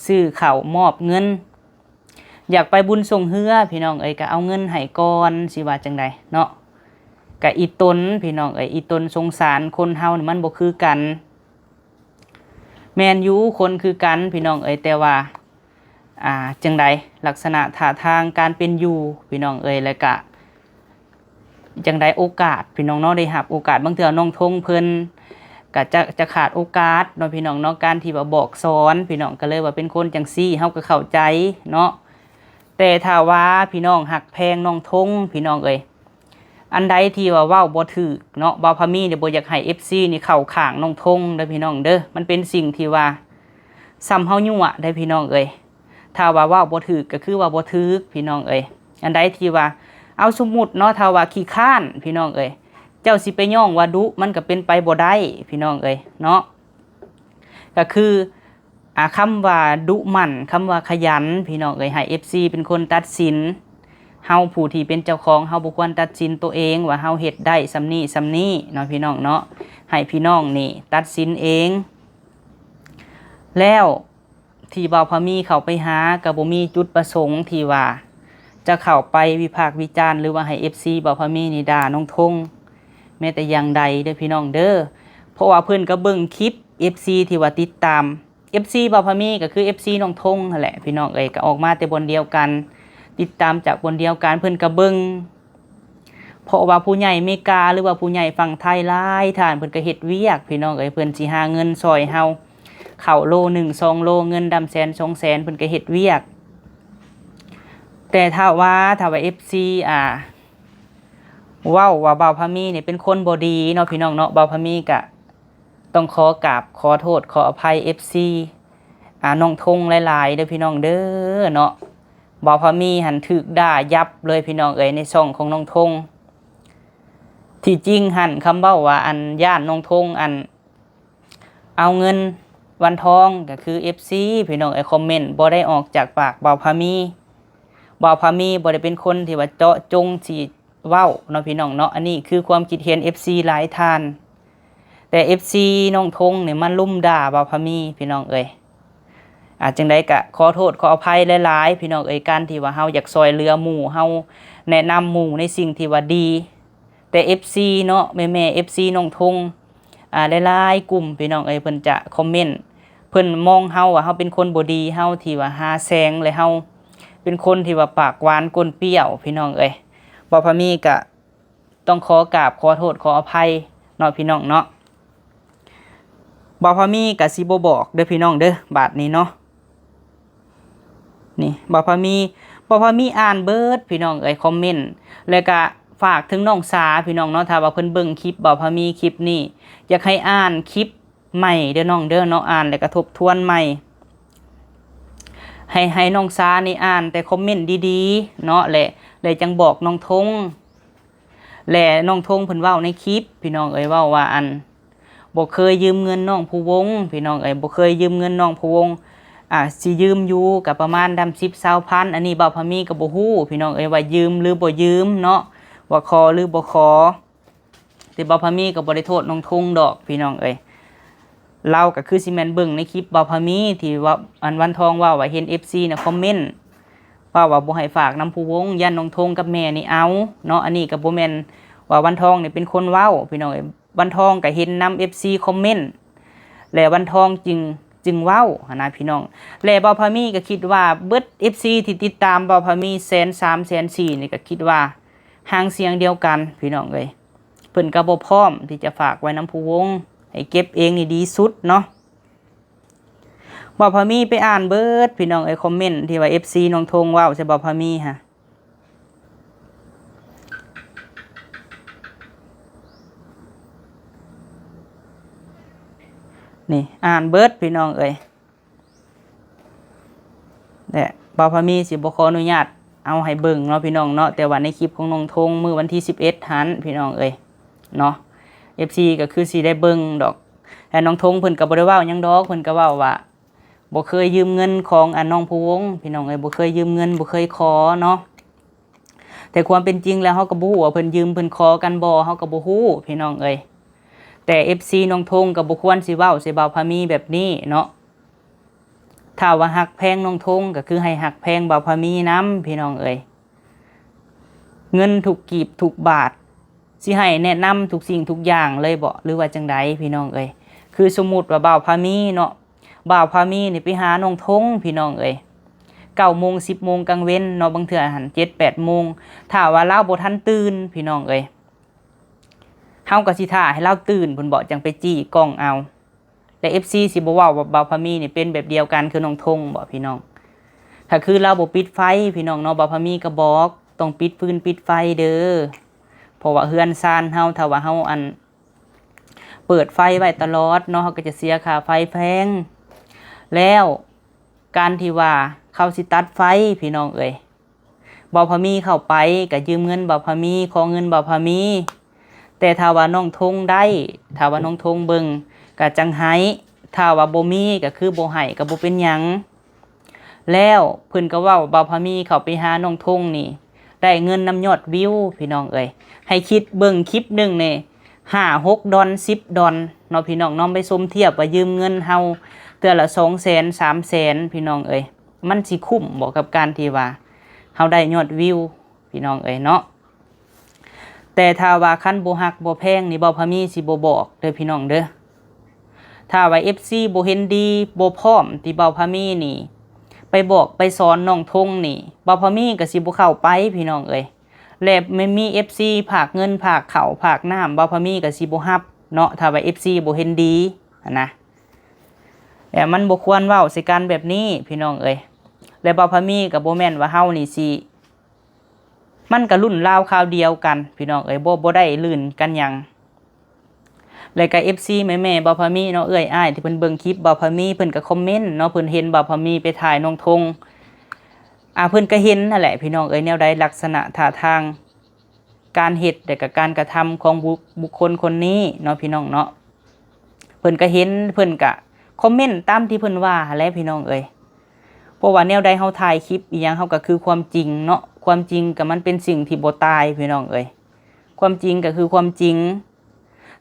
ຊື້ເຂົ້າມອບເງິນ ຢາກໄປບຸນຊ່ວງເຮືອພີ່ນ້ອງເອີຍ ກໍເອົາເງິນໃຫ້ກ່ອນ ຊິວ່າຈັ່ງໃດເນາະ. ກະອີ່ຕົນພີ່ນ້ອງເອີຍ ອີ່ຕົນ ສົງສານຄົນເຮົານີ້ມັນບໍ່ຄືກັນ. ແມ່ນຢູ່ ຄົນຄືກັນພີ່ນ້ອງເອີຍ ແຕ່ວ່າ ອ່າ ຈັ່ງໃດ ລັກສະນະທ່າທາງການເປັນຢູ່ພີ່ນ້ອງເອີຍ ແລ້ວກະຈັ່ງໃດ ໂອກາດພີ່ນ້ອງເນາະ ໄດ້ຮັບໂອກາດ ບາງເທື່ອນ້ອງທົງເພິ່ນກະຈະ ຈະຂາດໂອກາດເນາະພີ່ນ້ອງເນາະ ການທີ່ວ່າບອກສອນພີ່ນ້ອງ ກະເລີຍວ່າເປັນຄົນຈັ່ງຊີ້ ເຮົາກະເຂົ້າໃຈເນາະ. ແຕ່ຖ້າວ່າພີ່ນ້ອງຮັກແພງນ້ອງທົງພີ່ນ້ອງເອີຍ ອັນໃດທີ່ວ່າເວົ້າບໍ່ຖືກເນາະ ບ່າວພາມີນີ້ບໍ່ຢາກໃຫ້ເອັຟຊີນີ້ເຂົ້າຂ້າງນ້ອງທົງເດີພີ່ນ້ອງເດີ ມັນເປັນສິ່ງທີ່ວ່າສ່ຳເຮົາຍົວະໄດ໋ພີ່ນ້ອງເອີຍ. ຖ້າວ່າເວົ້າບໍ່ຖືກກໍຄືວ່າບໍ່ຖືກພີ່ນ້ອງເອີຍ. ອັນໃດທີ່ວ່າ ເອົາ ສົມມຸດເນາະ ຖ້າວ່າຂີ້ຄ້ານພີ່ນ້ອງເອີຍ ເຈົ້າຊິໄປຍ້ອງວ່າດຸ ມັນກໍເປັນໄປບໍ່ໄດ້ພີ່ນ້ອງເອີຍເນາະ. ກໍຄື ອ່າ ຄຳວ່າດຸໝັ່ນ ຄຳວ່າຂະຫຍັນພີ່ນ້ອງເອີຍ ໃຫ້ເອັຟຊີເປັນຄົນຕັດສິນ. ເຮົາຜູ້ທີ່ເປັນເຈົ້າຂອງ ເຮົາບໍ່ຄວນຕັດສິນຕົວເອງວ່າເຮົາເຮັດໄດ້ສ່ຳນີ້ສ່ຳນີ້ເນາະ ພີ່ນ້ອງເນາະ. ໃຫ້ພີ່ນ້ອງນີ້ຕັດສິນເອງ. ແລ້ວທີ່ບ່າວພາມີເຂົ້າໄປຫາ ກໍບໍ່ມີຈຸດປະສົງທີ່ວ່າຈະເຂົ້າໄປວິພາກວິຈານ ຫຼືວ່າໃຫ້ເອັຟຊີບ່າວພາມີນີ້ດ່ານ້ອງທົງແມ້ແຕ່ຢ່າງໃດເດີພີ່ນ້ອງເດີ. ເພາະວ່າເພິ່ນກໍເບິ່ງຄລິບ ເອັຟຊີ ທີ່ວ່າຕິດຕາມ ເອັຟຊີບ່າວພາມີກໍຄືເອັຟຊີນ້ອງທົງຫັ້ນແຫຼະພີ່ນ້ອງເອີຍ ກໍອອກມາແຕ່ບ່ອນດຽວກັນ ຕິດຕາມຈາກບ່ອນດຽວກັນ ເພິ່ນກໍເບິ່ງ. ເພາະວ່າຜູ້ໃຫຍ່ເມກາ ຫຼືວ່າຜູ້ໃຫຍ່ຝັ່ງໄທຫຼາຍທ່ານ ເພິ່ນກໍເຮັດວຽກພີ່ນ້ອງເອີຍ ເພິ່ນຊິຫາເງິນຊ່ອຍເຮົາ ເຂົ້າໂລໜຶ່ງສອງໂລ ເງິນດຳແສນສອງແສນ ເພິ່ນກໍເຮັດວຽກ. ແຕ່ຖ້າວ່າ ຖ້າວ່າເອັຟຊີ ອ່າ ເວົ້າວ່າບ່າວພາມີນີ້ເປັນຄົນບໍ່ດີເນາະ ພີ່ນ້ອງເນາະ ບ່າວພາມີກະ ຕ້ອງຂໍກາບຂໍໂທດຂໍອະໄພເອັຟຊີ ອ່າ ນ້ອງທົງຫຼາຍໆເດີພີ່ນ້ອງເດີເນາະ. ບ່າວພາມີຫັ້ນຖືກດ່າຍັບເລີຍພີ່ນ້ອງເອີຍ ໃນຊ່ອງຂອງນ້ອງທົງ. ທີ່ຈິງຫັ້ນຄຳເວົ້າວ່າ ອັນ ຢ້ານນ້ອງທົງ ອັນ ເອົາເງິນວັນທອງ ກໍຄືເອັຟຊີພີ່ນ້ອງເອີຍ ຄອມເມັນ ບໍ່ໄດ້ອອກຈາກປາກບ່າວພາມີ. ບ່າວພາມີບໍ່ໄດ້ເປັນຄົນທີ່ວ່າເຈາະຈົງຊິເວົ້າເນາະພີ່ນ້ອງເນາະ. ອັນນີ້ຄືຄວາມຄິດເຫັນເອັຟຊີຫຼາຍທ່ານ. ແຕ່ເອັຟຊີນ້ອງທົງນີ້ມາລຸມດ່າບ່າວພາມີພີ່ນ້ອງເອີຍ. ອາ ຈັ່ງໃດກະຂໍໂທດຂໍອະໄພຫຼາຍໆພີ່ນ້ອງເອີຍ ການທີ່ວ່າເຮົາຢາກຊ່ອຍເຫຼືອໝູ່ ເຮົາແນະນຳໝູ່ໃນສິ່ງທີ່ວ່າດີ. ແຕ່ເອັຟຊີເນາະ ແມ່ໆ ເອັຟຊີນ້ອງທົງ ອາ ຫຼາຍໆກຸ່ມພີ່ນ້ອງເອີຍ ເພິ່ນຈະຄອມເມັນ ເພິ່ນມອງເຮົາວ່າເຮົາເປັນຄົນບໍ່ດີ ເຮົາທີ່ວ່າຫາແສງ ແລະ ເຮົາເປັນຄົນທີ່ວ່າປາກຫວານກົ້ນປຽວພີ່ນ້ອງເອີຍ. ບ່າວພາມີກະ ຕ້ອງຂໍກາບຂໍໂທດຂໍອະໄພເນາະພີ່ນ້ອງເນາະ. ບ່າວພາມີກະຊິບໍ່ບອກເດີພີ່ນ້ອງເດີ ບາດນີ້ເນາະ. ນີ້ ບ່າວພາມີ ບ່າວພາມີອ່ານເບິດພີ່ນ້ອງເອີຍ ຄອມເມັນ ແລະກະຝາກເຖິງນ້ອງສາພີ່ນ້ອງເນາະ. ຖ້າວ່າເພິ່ນເບິ່ງຄລິບບ່າວພາມີຄລິບນີ້ ຢາກໃຫ້ອ່ານຄລິບໃໝ່ເດີນ້ອງເດີເນາະ ອ່ານແລະກະທົບທວນໃໝ່ ໃຫ້ ໃຫ້ນ້ອງສານີ້ອ່ານແຕ່ຄອມເມັນດີໆເນາະ ແລະ ແລະຈັ່ງບອກນ້ອງທົງ. ແລະນ້ອງທົງເພິ່ນເວົ້າໃນຄລິບພີ່ນ້ອງເອີຍ ເວົ້າວ່າ ອັນ ບໍ່ເຄີຍຢືມເງິນນ້ອງພູວົງພີ່ນ້ອງເອີຍ ບໍ່ເຄີຍຢືມເງິນນ້ອງພູວົງ. ອາ ຊິຢືມຢູ່ກະປະມານດຳສິບຊາວພັນ ອັນນີ້ບ່າວພາມີກະບໍ່ຮູ້ພີ່ນ້ອງເອີຍ ວ່າຢືມຫຼືບໍ່ຢືມເນາະ ວ່າຂໍຫຼືບໍ່ຂໍ. ແຕ່ບ່າວພາມີກະບໍ່ໄດ້ໂທດນ້ອງທົງດອກພີ່ນ້ອງເອີຍ. ລາວກະຄືຊິແມ່ນເບິ່ງໃນຄລິບບ່າວພາມີ ທີ່ວ່າ ອັນ ວັນທອງເວົ້າວ່າເຫັນເອັຟຊີນະຄອມເມັນ ເວົ້າວ່າບໍ່ໃຫ້ຝາກນຳພູວົງ ຢ້ານນ້ອງທົງກັບແມ່ນີ້ເອົາເນາະ. ອັນນີ້ກະບໍ່ແມ່ນວ່າວັນທອງນີ້ເປັນຄົນເວົ້າພີ່ນ້ອງເອີຍ. ວັນທອງກະເຫັນນຳເອັຟຊີຄອມເມັນ ແລະວັນທອງຈຶ່ງ ຈຶ່ງເວົ້າຫັ້ນນະພີ່ນ້ອງ. ແລະບ່າວພາມີກະຄິດວ່າເບິດເອັຟຊີທີ່ຕິດຕາມບ່າວພາມີແສນສາມແສນສີ່ນີ້ ກະຄິດວ່າຫາງສຽງດຽວກັນພີ່ນ້ອງເອີຍ. ເພິ່ນກະບໍ່ພ້ອມທີ່ຈະຝາກໄວ້ນຳພູວົງ ໃຫ້ເກັບເອງນີ້ດີສຸດເນາະ. ບ່າວພາມີໄປອ່ານເບິດພີ່ນ້ອງເອີຍ ຄອມເມັນທີ່ວ່າເອັຟຊີນ້ອງທົງເວົ້າໃສ່ບ່າວພາມີຫັ້ນ ນີ້ອ່ານເບິດພີ່ນ້ອງເອີຍ. ແລະບ່າວພາມີຊິບໍ່ຂໍອະນຸຍາດເອົາໃຫ້ເບິ່ງເນາະພີ່ນ້ອງເນາະ ແຕ່ວ່າໃນຄລິບຂອງນ້ອງທົງມື້ວັນທີສິບເອັດຫັ້ນພີ່ນ້ອງເອີຍເນາະ ເອັຟຊີກະຄືຊິໄດ້ເບິ່ງດອກ. ແລະນ້ອງທົງເພິ່ນກະບໍ່ໄດ້ເວົ້າຫຍັງດອກ ເພິ່ນກະເວົ້າວ່າບໍ່ເຄີຍຢືມເງິນຂອງ ອັນ ນ້ອງພູວົງພີ່ນ້ອງເອີຍ ບໍ່ເຄີຍຢືມເງິນ ບໍ່ເຄີຍຂໍເນາະ. ແຕ່ຄວາມເປັນຈິງແລ້ວເຮົາກະບໍ່ຮູ້ວ່າເພິ່ນຢືມເພິ່ນຂໍກັນບໍ່ ເຮົາກະບໍ່ຮູ້ພີ່ນ້ອງເອີຍ. ແຕ່ເອັຟຊີນ້ອງທົງກະບໍ່ຄວນຊິເວົ້າໃສ່ບ່າວພາມີແບບນີ້ເນາະ. ຖ້າວ່າຮັກແພງນ້ອງທົງກະຄືໃຫ້ຮັກແພງບ່າວພາມີນຳພີ່ນ້ອງເອີຍ. ເງິນທຸກກີບທຸກບາດ ຊິໃຫ້ແນະນຳທຸກສິ່ງທຸກຢ່າງເລີຍເບາະ ຫຼືວ່າຈັ່ງໃດພີ່ນ້ອງເອີຍ. ຄືສົມມຸດວ່າບ່າວພາມີເນາະ ບ່າວພາມີນີ້ໄປຫານ້ອງທົງພີ່ນ້ອງເອີຍ ເກົ້າໂມງສິບໂມງກາງເວັນເນາະ ບາງເທື່ອຫັ້ນເຈັດແປດໂມງ ຖ້າວ່າລາວບໍ່ທັນຕື່ນພີ່ນ້ອງເອີຍ ເຮົາກະຊິຖ້າໃຫ້ລາວຕື່ນພຸ້ນເບາະ ຈັ່ງໄປຈີ້ກ້ອງເອົາ. ແລະເອັຟຊີຊິບໍ່ເວົ້າວ່າບ່າວພາມີນີ້ເປັນແບບດຽວກັນຄືນ້ອງທົງເບາະພີ່ນ້ອງ. ຖ້າຄືລາວບໍ່ປິດໄຟພີ່ນ້ອງເນາະ ບ່າວພາມີກະບອກ ຕ້ອງປິດຟືນປິດໄຟເດີ ເພາະວ່າເຮືອນຊານເຮົາ ຖ້າວ່າເຮົາ ອັນ ເປີດໄຟໄວ້ຕະຫຼອດເນາະ ເຮົາກະຈະເສຍຄ່າໄຟແພງ. ແລ້ວການທີ່ວ່າເຂົາຊິຕັດໄຟພີ່ນ້ອງເອີຍ ບ່າວພາມີເຂົ້າໄປກະຢືມເງິນບ່າວພາມີ ຂໍເງິນບ່າວພາມີ. ແຕ່ຖ້າວ່ານ້ອງທົງໄດ້ ຖ້າວ່ານ້ອງທົງເບິ່ງກະຈັ່ງໃຫ້ ຖ້າວ່າບໍ່ມີກະຄືບໍ່ໃຫ້ ກະບໍ່ເປັນຫຍັງ. ແລ້ວເພິ່ນກະເວົ້າ ບ່າວພາມີເຂົ້າໄປຫານ້ອງທົງນີ້ ໄດ້ເງິນນຳຍອດວິວພີ່ນ້ອງເອີຍ. ໃຫ້ຄິດເບິ່ງຄລິບໜຶ່ງນີ້ ຫ້າຫົກດອນ ສິບດອນເນາະພີ່ນ້ອງເນາະ ໄປສົມທຽບວ່າຢືມເງິນເຮົາເທື່ອລະສອງແສນ ສາມແສນພີ່ນ້ອງເອີຍ. ມັນຊິຄຸ້ມບໍ່ກັບການທີ່ວ່າເຮົາໄດ້ຍອດວິວພີ່ນ້ອງເອີຍເນາະ. ແຕ່ຖ້າວ່າຄັນບໍ່ຮັກບໍ່ແພງນີ້ ບ່າວພາມີຊິບໍ່ບອກເດີພີ່ນ້ອງເດີ. ຖ້າວ່າເອັຟຊີບໍ່ເຫັນດີ ບໍ່ພ້ອມທີ່ບ່າວພາມີນີ້ໄປບອກໄປສອນນ້ອງທົງນີ້ ບ່າວພາມີກະຊິບໍ່ເຂົ້າໄປພີ່ນ້ອງເອີຍ. ແລະແມ່ນມີເອັຟຊີຝາກເງິນ ຝາກເຂົ້າ ຝາກນ້ຳ ບ່າວພາມີກະຊິບໍ່ຮັບເນາະ ຖ້າວ່າເອັຟຊີບໍ່ເຫັນດີຫັ້ນນະ. ແລະມັນບໍ່ຄວນເວົ້າໃສ່ກັນແບບນີ້ພີ່ນ້ອງເອີຍ. ແລະບ່າວພາມີກະບໍ່ແມ່ນວ່າເຮົານີ້ຊິ ມັນກະລຸ້ນລາວຄາວດຽວກັນພີ່ນ້ອງເອີຍ ບໍ່ ບໍ່ໄດ້ລື່ນກັນຫຍັງ. ແລະກະເອັຟຊີແມ່ໆບ່າວພາມີເນາະ ເອື້ອຍອ້າຍທີ່ເພິ່ນເບິ່ງຄລິບບ່າວພາມີ ເພິ່ນກະຄອມເມັນເນາະ ເພິ່ນເຫັນບ່າວພາມີໄປຖ່າຍນ້ອງທົງ ອາ ເພິ່ນກໍເຫັນຫັ້ນແຫຼະພີ່ນ້ອງເອີຍ ແນວໃດ ລັກສະນະທ່າທາງ ການເຮັດ ແລະກະການກະທຳຂອງບຸ ບຸກຄົນຄົນນີ້ເນາະ ພີ່ນ້ອງເນາະ. ເພິ່ນກະເຫັນ ເພິ່ນກະຄອມເມັນຕາມທີ່ເພິ່ນວ່າຫັ້ນແຫຼະພີ່ນ້ອງເອີຍ. ເພາະວ່າແນວໃດເຮົາຖ່າຍຄລິບອີ່ຫຍັງ ເຮົາກະຄືຄວາມຈິງເນາະ, ຄວາມຈິງກະມັນເປັນສິ່ງທີ່ບໍ່ຕາຍພີ່ນ້ອງເອີຍ, ຄວາມຈິງກະຄືຄວາມຈິງ.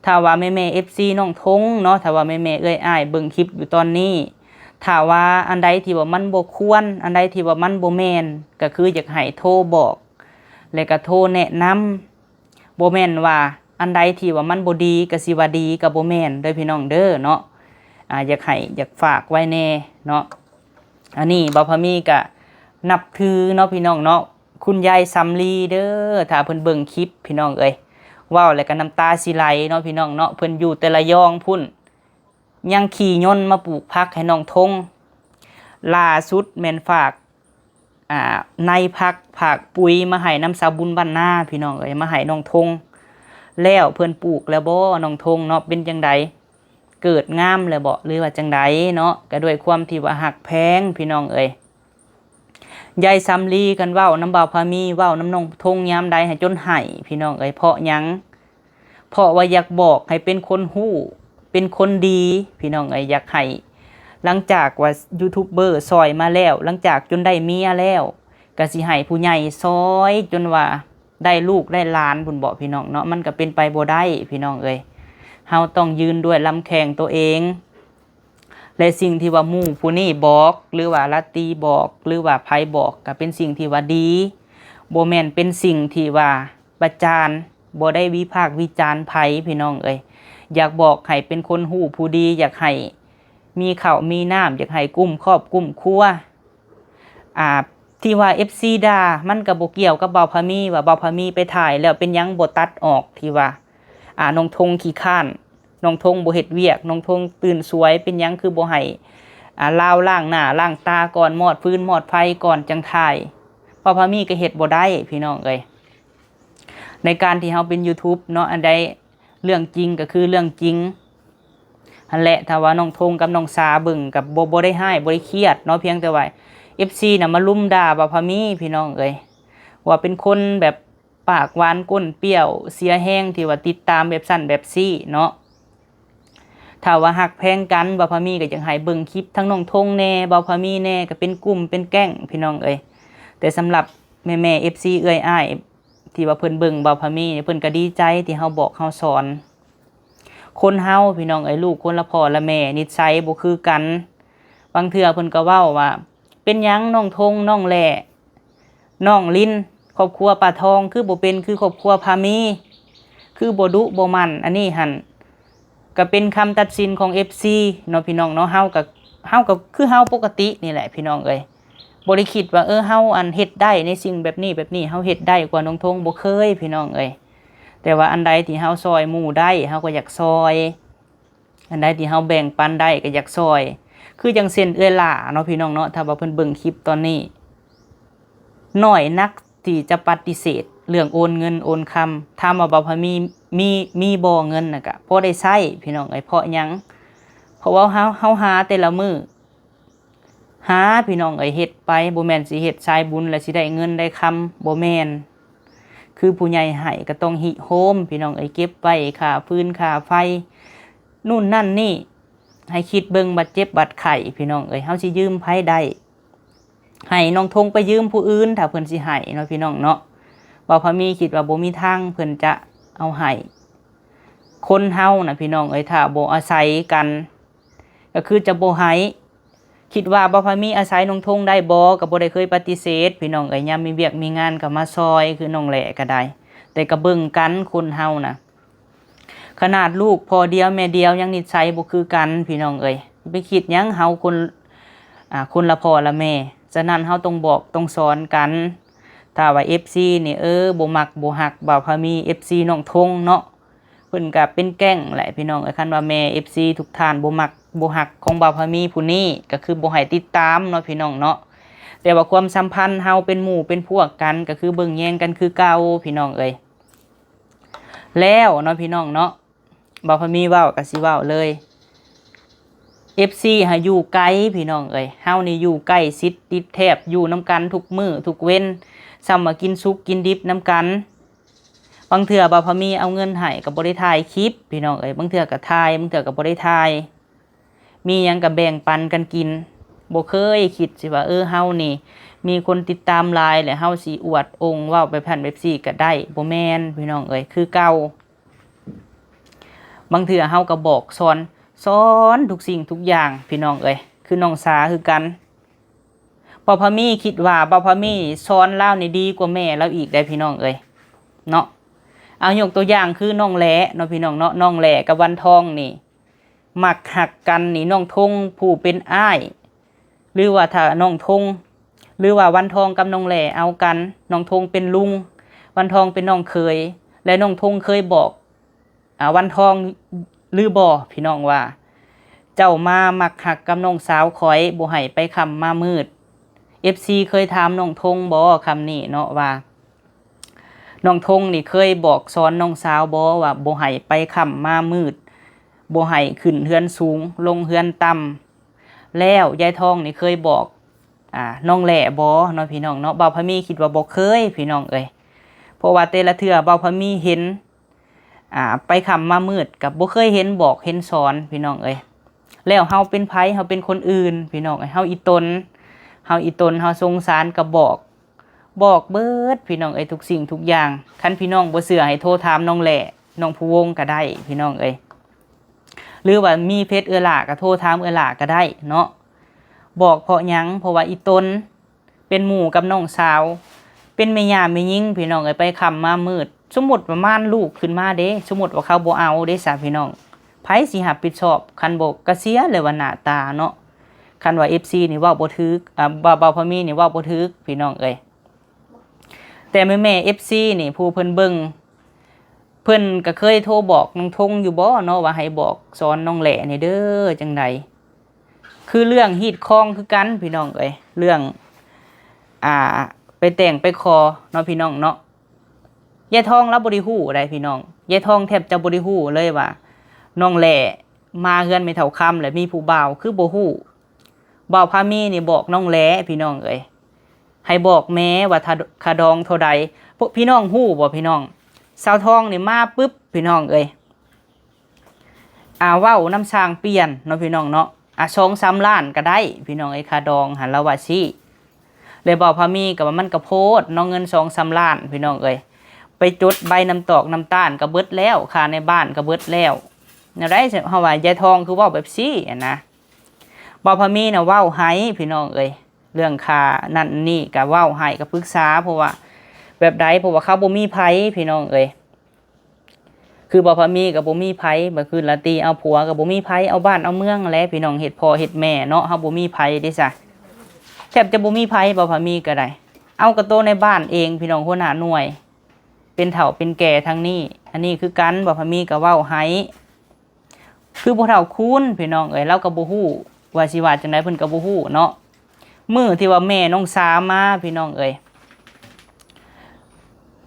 ຖ້າວ່າແມ່ໆ ເອັຟຊີ ນ້ອງທົງເນາະ, ຖ້າວ່າແມ່ໆ ເອື້ອຍອ້າຍເບິ່ງຄລິບຢູ່ຕອນນີ້, ຖ້າວ່າອັນໃດທີ່ວ່າມັນບໍ່ຄວນ, ອັນໃດທີ່ວ່າມັນບໍ່ແມ່ນ, ກະຄືຢາກໃຫ້ໂທບອກ ແລະກະໂທແນະນຳ. ບໍ່ແມ່ນວ່າອັນໃດທີ່ວ່າມັນບໍ່ດີກະຊິວ່າດີ ກະບໍ່ແມ່ນເດີພີ່ນ້ອງເດີເນາະ. ອາ ຢາກໃຫ້ ຢາກຝາກໄວ້ແດ່ເນາະ. ອັນນີ້ບ່າວພາມີກະນັບຖືເນາະ ພີ່ນ້ອງເນາະ, ຄຸນຍາຍສຳລີເດີ. ຖ້າເພິ່ນເບິ່ງຄລິບ ພີ່ນ້ອງເອີຍ, ເວົ້າແລ້ວກະນ້ຳຕາຊິໄຫຼເນາະ ພີ່ນ້ອງເນາະ. ເພິ່ນຢູ່ແຕ່ລະຍອງພຸ້ນ ຍັງຂີ່ຍົນມາປູກຜັກໃຫ້ນ້ອງທົງ. ລ່າສຸດແມ່ນຝາກ ອາ ໃນຜັກ ຝາກປຸ໋ຍມາໃຫ້ນຳສາວບຸນບ້ານນາ ພີ່ນ້ອງເອີຍ, ມາໃຫ້ນ້ອງທົງ. ແລ້ວເພິ່ນປູກແລ້ວບໍ່ ນ້ອງທົງເນາະ? ເປັນຈັ່ງໃດ ເກີດງາມແລ້ວບໍ່ ຫຼືວ່າຈັ່ງໃດເນາະ? ກະດ້ວຍຄວາມທີ່ວ່າຮັກແພງ ພີ່ນ້ອງເອີຍ. ຍາຍສຳລີຄັນເວົ້ານຳບ່າວພາມີ ເວົ້ານຳນ້ອງທົງຍາມໃດຫັ້ນຈົນໄຫ້ ພີ່ນ້ອງເອີຍ. ເພາະຫຍັງ? ເພາະວ່າຢາກບອກໃຫ້ເປັນຄົນຮູ້ ເປັນຄົນດີ ພີ່ນ້ອງເອີຍ. ຢາກໃຫ້ ຫຼັງຈາກວ່າຢູທູບເບີຊ່ອຍມາແລ້ວ ຫຼັງຈາກຈົນໄດ້ເມຍແລ້ວ ກະຊິໃຫ້ຜູ້ໃຫຍ່ຊ່ອຍຈົນວ່າໄດ້ລູກໄດ້ຫຼານພຸ້ນເບາະ ພີ່ນ້ອງເນາະ. ມັນກະເປັນໄປບໍ່ໄດ້ ພີ່ນ້ອງເອີຍ. ເຮົາຕ້ອງຢືນດ້ວຍລຳແຂ້ງໂຕເອງ ແລະສິ່ງທີ່ວ່າໝູ່ຜູ້ນີ້ບອກ ຫຼືວ່າລາຕີບອກ ຫຼືວ່າໃຜບອກ ກະເປັນສິ່ງທີ່ວ່າດີ, ບໍ່ແມ່ນເປັນສິ່ງທີ່ວ່າປະຈານ, ບໍ່ໄດ້ວິພາກວິຈານໃຜ ພີ່ນ້ອງເອີຍ. ຢາກບອກໃຫ້ເປັນຄົນຮູ້ຜູ້ດີ, ຢາກໃຫ້ມີເຂົ້າມີນ້ຳ, ຢາກໃຫ້ກຸ້ມຄອບກຸ້ມຄົວ. ອາ ທີ່ວ່າເອັຟຊີດ່າ ມັນກະບໍ່ກ່ຽວກັບບ່າວພາມີ ວ່າບ່າວພາມີໄປຖ່າຍແລ້ວເປັນຫຍັງບໍ່ຕັດອອກ ທີ່ວ່າ ອາ ນ້ອງທົງຂີ້ຄ້ານ, ນ້ອງທົງບໍ່ເຮັດວຽກ, ນ້ອງທົງຕື່ນສວຍ, ເປັນຫຍັງຄືບໍ່ໃຫ້ ອາ ລາວລ້າງໜ້າລ້າງຕາກ່ອນ, ມອດຟືນມອດໄຟກ່ອນຈັ່ງຖ່າຍ. ບ່າວພາມີກະເຮັດບໍ່ໄດ້ ພີ່ນ້ອງເອີຍ. ໃນການທີ່ເຮົາເປັນຢູທູບເນາະ, ອັນໃດເລື່ອງຈິງກະຄືເລື່ອງຈິງຫັ້ນແຫຼະ. ຖ້າວ່ານ້ອງທົງກັບນ້ອງສາເບິ່ງກະບໍ່ ບໍ່ໄດ້ຮ້າຍ ບໍ່ໄດ້ຄຽດເນາະ, ພຽງແຕ່ວ່າເອັຟຊີນະມາລຸມດ່າບ່າວພາມີ ພີ່ນ້ອງເອີຍ, ວ່າເປັນຄົນແບບ ປາກຫວານກົ້ນປ່ຽວ ເສຍແຮງທີ່ວ່າຕິດຕາມແບບຊັ້ນແບບຊີ້ເນາະ. ຖ້າວ່າຮັກແພງກັນ ບ່າວພາມີກະຢາກໃຫ້ເບິ່ງຄລິບທັງນ້ອງທົງແດ່ ບ່າວພາມີແດ່ ກະເປັນກຸ່ມເປັນແກ້ງ ພີ່ນ້ອງເອີຍ. ແຕ່ສຳລັບແມ່ໆ ເອັຟຊີ ເອື້ອຍອ້າຍ ທີ່ວ່າເພິ່ນເບິ່ງບ່າວພາມີ ເພິ່ນກະດີໃຈທີ່ເຮົາບອກເຮົາສອນ. ຄົນເຮົາ ພີ່ນ້ອງເອີຍ ລູກຄົນລະພໍ່ລະແມ່ ນິດໄສບໍ່ຄືກັນ. ບາງເທື່ອເພິ່ນກະເວົ້າວ່າ ເປັນຫຍັງນ້ອງທົງ ນ້ອງແຫຼ້ ນ້ອງລິນ ຄອບຄົວປ້າທອງ ຄືບໍ່ເປັນຄືຄອບຄົວພາມີ ຄືບໍ່ດຸບໍ່ໝັ່ນ? ອັນນີ້ຫັ້ນກະເປັນຄຳຕັດສິນຂອງເອັຟຊີເນາະ ພີ່ນ້ອງເນາະ. ເຮົາກະ ເຮົາກະຄືເຮົາປົກກະຕິນີ້ແຫຼະ ພີ່ນ້ອງເອີຍ, ບໍ່ໄດ້ຄິດວ່າ ເອີ ເຮົາອັນເຮັດໄດ້ໃນສິ່ງແບບນີ້ແບບນີ້ ເຮົາເຮັດໄດ້ກວ່ານ້ອງທົງ ບໍ່ເຄີຍ ພີ່ນ້ອງເອີຍ. ແຕ່ວ່າອັນໃດທີ່ເຮົາຊ່ອຍໝູ່ໄດ້ ເຮົາກະຢາກຊ່ອຍ. ອັນໃດທີ່ເຮົາແບ່ງປັນໄດ້ກະຢາກຊ່ອຍ. ຄືຈັ່ງເຊັ່ນເອື້ອຍຫຼ້າເນາະ ພີ່ນ້ອງເນາະ, ຖ້າວ່າເພິ່ນເບິ່ງຄລິບຕອນນີ້ ນ້ອຍນັກທີ່ຈະປະຕິເສດເລື່ອງໂອນເງິນໂອນຄຳ. ຖາມວ່າບ່າວພາມີ ມີ ມີບໍ່ເງິນນະ ກະພໍໄດ້ໃຊ້ ພີ່ນ້ອງເອີຍ. ເພາະຫຍັງ? ເພາະວ່າເຮົາ ເຮົາຫາແຕ່ລະມື້ ຫາ ພີ່ນ້ອງເອີຍ, ເຮັດໄປ ບໍ່ແມ່ນຊິເຮັດສາຍບຸນແລ້ວຊິໄດ້ເງິນໄດ້ຄຳ ບໍ່ແມ່ນ. ຄືຜູ້ໃຫຍ່ໃຫ້ກະຕ້ອງຮິໂຮມ ພີ່ນ້ອງເອີຍ, ເກັບໄວ້ຄ່າຟືນຄ່າໄຟ ນູ້ນນັ້ນນີ້. ໃຫ້ຄິດເບິ່ງບາດເຈັບບາດໄຂ້ ພີ່ນ້ອງເອີຍ, ເຮົາຊິຢືມໃຜໄດ້? ໃຫ້ນ້ອງທົງໄປຢືມຜູ້ອື່ນ ຖ້າເພິ່ນຊິໃຫ້ເນາະ ພີ່ນ້ອງເນາະ. ບ່າວພາມີຄິດວ່າບໍ່ມີທາງເພິ່ນຈະເອົາໃຫ້. ຄົນເຮົານະ ພີ່ນ້ອງເອີຍ, ຖ້າບໍ່ອາໄສກັນ ກະຄືຈະບໍ່ໃຫ້. ຄິດວ່າບ່າວພາມີອາໄສນ້ອງທົງໄດ້ບໍ່ ກະບໍ່ໄດ້ເຄີຍປະຕິເສດ ພີ່ນ້ອງເອີຍ. ຍາມມີວຽກມີງານກະມາຊ່ອຍ ຄືນ້ອງແຫຼ້ກະໄດ້, ແຕ່ກະເບິ່ງກັນ ຄົນເຮົານະ ຂະໜາດລູກພໍ່ດຽວແມ່ດຽວຍັງນິດໄສບໍ່ຄືກັນ ພີ່ນ້ອງເອີຍ. ໄປຄິດຫຍັງ ເຮົາຄົນ ອາ ຄົນລະພໍ່ລະແມ່. ສະນັ້ນເຮົາຕ້ອງບອກຕ້ອງສອນກັນ. ຖ້າວ່າເອັຟຊີນີ້ ເອີ ບໍ່ມັກບໍ່ຮັກບ່າວພາມີ ເອັຟຊີນ້ອງທົງເນາະ, ເພິ່ນກະເປັນແກ້ງແຫຼະ ພີ່ນ້ອງເອີຍ. ຄັນວ່າແມ່ເອັຟຊີທຸກທ່ານບໍ່ມັກບໍ່ຮັກຂອງບ່າວພາມີຜູ້ນີ້ ກະຄືບໍ່ໃຫ້ຕິດຕາມເນາະ ພີ່ນ້ອງເນາະ. ແຕ່ວ່າຄວາມສຳພັນເຮົາເປັນໝູ່ເປັນພວກກັນ ກະຄືເບິ່ງແຍງກັນຄືເກົ່າ ພີ່ນ້ອງເອີຍ. ແລ້ວເນາະ ພີ່ນ້ອງເນາະ, ບ່າວພາມີເວົ້າກະຊິເວົ້າເລີຍ. ເອັຟຊີຫາຢູ່ໄກພີ່ນ້ອງເອີຍ, ເຮົານີ້ຢູ່ໃກ້ຊິດຕິດແທບ, ຢູ່ນຳກັນທຸກມື້ທຸກເວັນ, ສ່ຳວ່າກິນສຸກກິນດິບນຳກັນ. ບາງເທື່ອບ່າວພາມີເອົາເງິນໃຫ້ກໍບໍ່ໄດ້ຖ່າຍຄລິບພີ່ນ້ອງເອີຍ, ບາງເທື່ອກໍຖ່າຍ ບາງເທື່ອກໍບໍ່ໄດ້ຖ່າຍ. ມີຫຍັງກໍແບ່ງປັນກັນກິນ. ບໍ່ເຄີຍຄິດຊິວ່າ ເອີ ເຮົານີ້ມີຄົນຕິດຕາມຫຼາຍ ແລະ ເຮົາຊິອວດອົງເວົ້າແບບນັ້ນແບບຊີ້ກໍໄດ້. ບໍ່ແມ່ນພີ່ນ້ອງເອີຍ, ຄືເກົ່າ. ບາງເທື່ອເຮົາກໍບອກສອນ, ສອນທຸກສິ່ງທຸກຢ່າງພີ່ນ້ອງເອີຍ, ຄືນ້ອງສາຄືກັນ. ບ່າວພາມີຄິດວ່າບ່າວພາມີສອນລາວນີ້ດີກວ່າແມ່ລາວອີກໄດ໋ພີ່ນ້ອງເອີຍເນາະ. ເອົາຍົກຕົວຢ່າງຄືນ້ອງແຫຼເນາະພີ່ນ້ອງເນາະ, ນ້ອງແຫຼກັບວັນທອງນີ້ມັກຮັກກັນນີ້, ນ້ອງທົງຜູ້ເປັນອ້າຍ ຫຼືວ່າຖ້ານ້ອງທົງ ຫຼືວ່າວັນທອງກັບນ້ອງແຫຼເອົາກັນ, ນ້ອງທົງເປັນລຸງ, ວັນທອງເປັນນ້ອງເຂີຍ ແລະ ນ້ອງທົງເຄີຍບອກ ອາ ວັນທອງຫຼືບໍ່ພີ່ນ້ອງວ່າ ເຈົ້າມາມັກຮັກກັບນ້ອງສາວຂ້ອຍ ບໍ່ໃຫ້ໄປຄ່ຳມາມືດ. ເອັຟຊີເຄີຍຖາມນ້ອງທົງບໍ່ຄຳນີ້ເນາະ ວ່ານ້ອງທົງນີ້ເຄີຍບອກສອນນ້ອງສາວບໍ່ ວ່າບໍ່ໃຫ້ໄປຄ່ຳມາມືດ, ບໍ່ໃຫ້ຂຶ້ນເຮືອນສູງ ລົງເຮືອນຕ່ຳ. ແລ້ວຍາຍທອງນີ້ເຄີຍບອກ ອາ ນ້ອງແຫຼບໍ່ເນາະພີ່ນ້ອງເນາະ. ບ່າວພາມີຄິດວ່າບໍ່ເຄີຍພີ່ນ້ອງເອີຍ, ເພາະວ່າແຕ່ລະເທື່ອບ່າວພາມີເຫັນ ອາ ໄປຄ່ຳມາມືດກໍບໍ່ເຄີຍເຫັນບອກເຫັນສອນພີ່ນ້ອງເອີຍ. ແລ້ວເຮົາເປັນໃຜ? ເຮົາເປັນຄົນອື່ນພີ່ນ້ອງເອີຍ, ເຮົາອີ່ຕົນ ເຮົາອີ່ຕົນ ເຮົາສົງສານກໍບອກ ບອກເບິດພີ່ນ້ອງເອີຍ ທຸກສິ່ງທຸກຢ່າງ. ຄັນພີ່ນ້ອງບໍ່ເຊື່ອໃຫ້ໂທຖາມນ້ອງແຫຼ ນ້ອງພູວົງກໍໄດ້ພີ່ນ້ອງເອີຍ, ຫຼືວ່າມີເຟສເອື້ອຍຫຼ້າກໍໂທຖາມເອື້ອຍຫຼ້າກໍໄດ້ເນາະ. ບອກເພາະຫຍັງ? ເພາະວ່າອີ່ຕົນ ເປັນໝູ່ກັບນ້ອງສາວ ເປັນແມ່ຍ່າແມ່ຍິງພີ່ນ້ອງເອີຍ, ໄປຄ່ຳມາມືດ. ສົມມຸດວ່າມານລູກຂຶ້ນມາເດ້, ສົມມຸດວ່າເຂົາບໍ່ເອົາເດ້ຊະພີ່ນ້ອງ, ໃຜຊິຮັບຜິດຊອບ? ຄັນບໍ່ກະເສຍເລີຍວ່າໜ້າຕາເນາະ. ຄັນວ່າເອັຟຊີນີ້ເວົ້າບໍ່ຖືກ ອາ ບ່າວ ບ່າວພາມີນີ້ເວົ້າບໍ່ຖືກພີ່ນ້ອງເອີຍ. ແຕ່ແມ່ໆເອັຟຊີນີ້ ຜູ້ເພິ່ນເບິ່ງ ເພິ່ນກໍເຄີຍໂທບອກນ້ອງທົງຢູ່ບໍ່ເນາະ ວ່າໃຫ້ບອກສອນນ້ອງແຫຼແດ່ເດີ ຈັ່ງໃດ? ຄືເລື່ອງຮີດຄອງຄືກັນພີ່ນ້ອງເອີຍ, ເລື່ອງ ອ່າ ໄປແຕ່ງໄປຂໍເນາະພີ່ນ້ອງເນາະ. ຍາຍທອງລາວບໍ່ໄດ້ຮູ້ໃດ໋ພີ່ນ້ອງ, ຍາຍທອງແທບຈະບໍ່ໄດ້ຮູ້ເລີຍວ່ານ້ອງແຫຼມາເຮືອນແມ່ເຖົ້າຄຳ ແລ້ວມີຜູ້ບ່າວ ຄືບໍ່ຮູ້. ບ່າວພາມີນີ້ບອກນ້ອງແຫຼພີ່ນ້ອງເອີຍ, ໃຫ້ບອກແມ່ວ່າ ຄ່າ ຄ່າດອງເທົ່າໃດ. ພວກພີ່ນ້ອງຮູ້ບໍ່ພີ່ນ້ອງ? ສາວທອງນີ້ມາປຶບພີ່ນ້ອງເອີຍ ອາ ເວົ້ານຳຊ່າງປ່ຽນເນາະພີ່ນ້ອງເນາະ, ອາ ສອງສາມລ້ານກໍໄດ້ພີ່ນ້ອງເອີຍ ຄ່າດອງຫັ້ນ ລາວວ່າຊີ້. ແລ້ວບ່າວພາມີກໍວ່າມັນກໍໂພດເນາະ ເງິນສອງສາມລ້ານພີ່ນ້ອງເອີຍ, ໄປຈົດໃບນຳຕອກນຳຕານກໍເບິດແລ້ວ, ຄ່າໃນບ້ານກໍເບິດແລ້ວ. ແນວໃດ ເຮົາວ່າຍາຍທອງຄືເວົ້າແບບຊີ້ຫັ້ນນະ. ບ່າວພາມີນະເວົ້າໃຫ້ພີ່ນ້ອງເອີຍ, ເລື່ອງຄ່ານັ້ນນີ້ກໍເວົ້າໃຫ້ ກໍປຶກສາ ເພາະວ່າແບບໃດ ເພາະວ່າເຂົາບໍ່ມີໃຜພີ່ນ້ອງເອີຍ. ຄືບ່າວພາມີກໍບໍ່ມີໃຜ, ບາດຄືລາຕີເອົາຜົວກໍບໍ່ມີໃຜ, ເອົາບ້ານເອົາເມືອງແຫຼະພີ່ນ້ອງ, ເຮັດພໍ່ເຮັດແມ່ເນາະ, ເຮົາບໍ່ມີໃຜເດ້ຊະ, ແທບຈະບໍ່ມີໃຜ. ບ່າວພາມີກໍໄດ້ ເອົາກະໂຕໃນບ້ານເອງພີ່ນ້ອງ, ຫົວໜ້າໜ່ວຍ ເປັນເຖົ້າເປັນແກ່ທາງນີ້. ອັນນີ້ຄືກັນ ບ່າວພາມີກໍເວົ້າໃຫ້ ຄືພໍ່ເຖົ້າຄູນພີ່ນ້ອງເອີຍ, ລາວກໍບໍ່ຮູ້ວ່າຊິວ່າຈັ່ງໃດ ເພິ່ນກໍບໍ່ຮູ້ເນາະ. ມື້ທີ່ວ່າແມ່ນ້ອງສາມາພີ່ນ້ອງເອີຍ,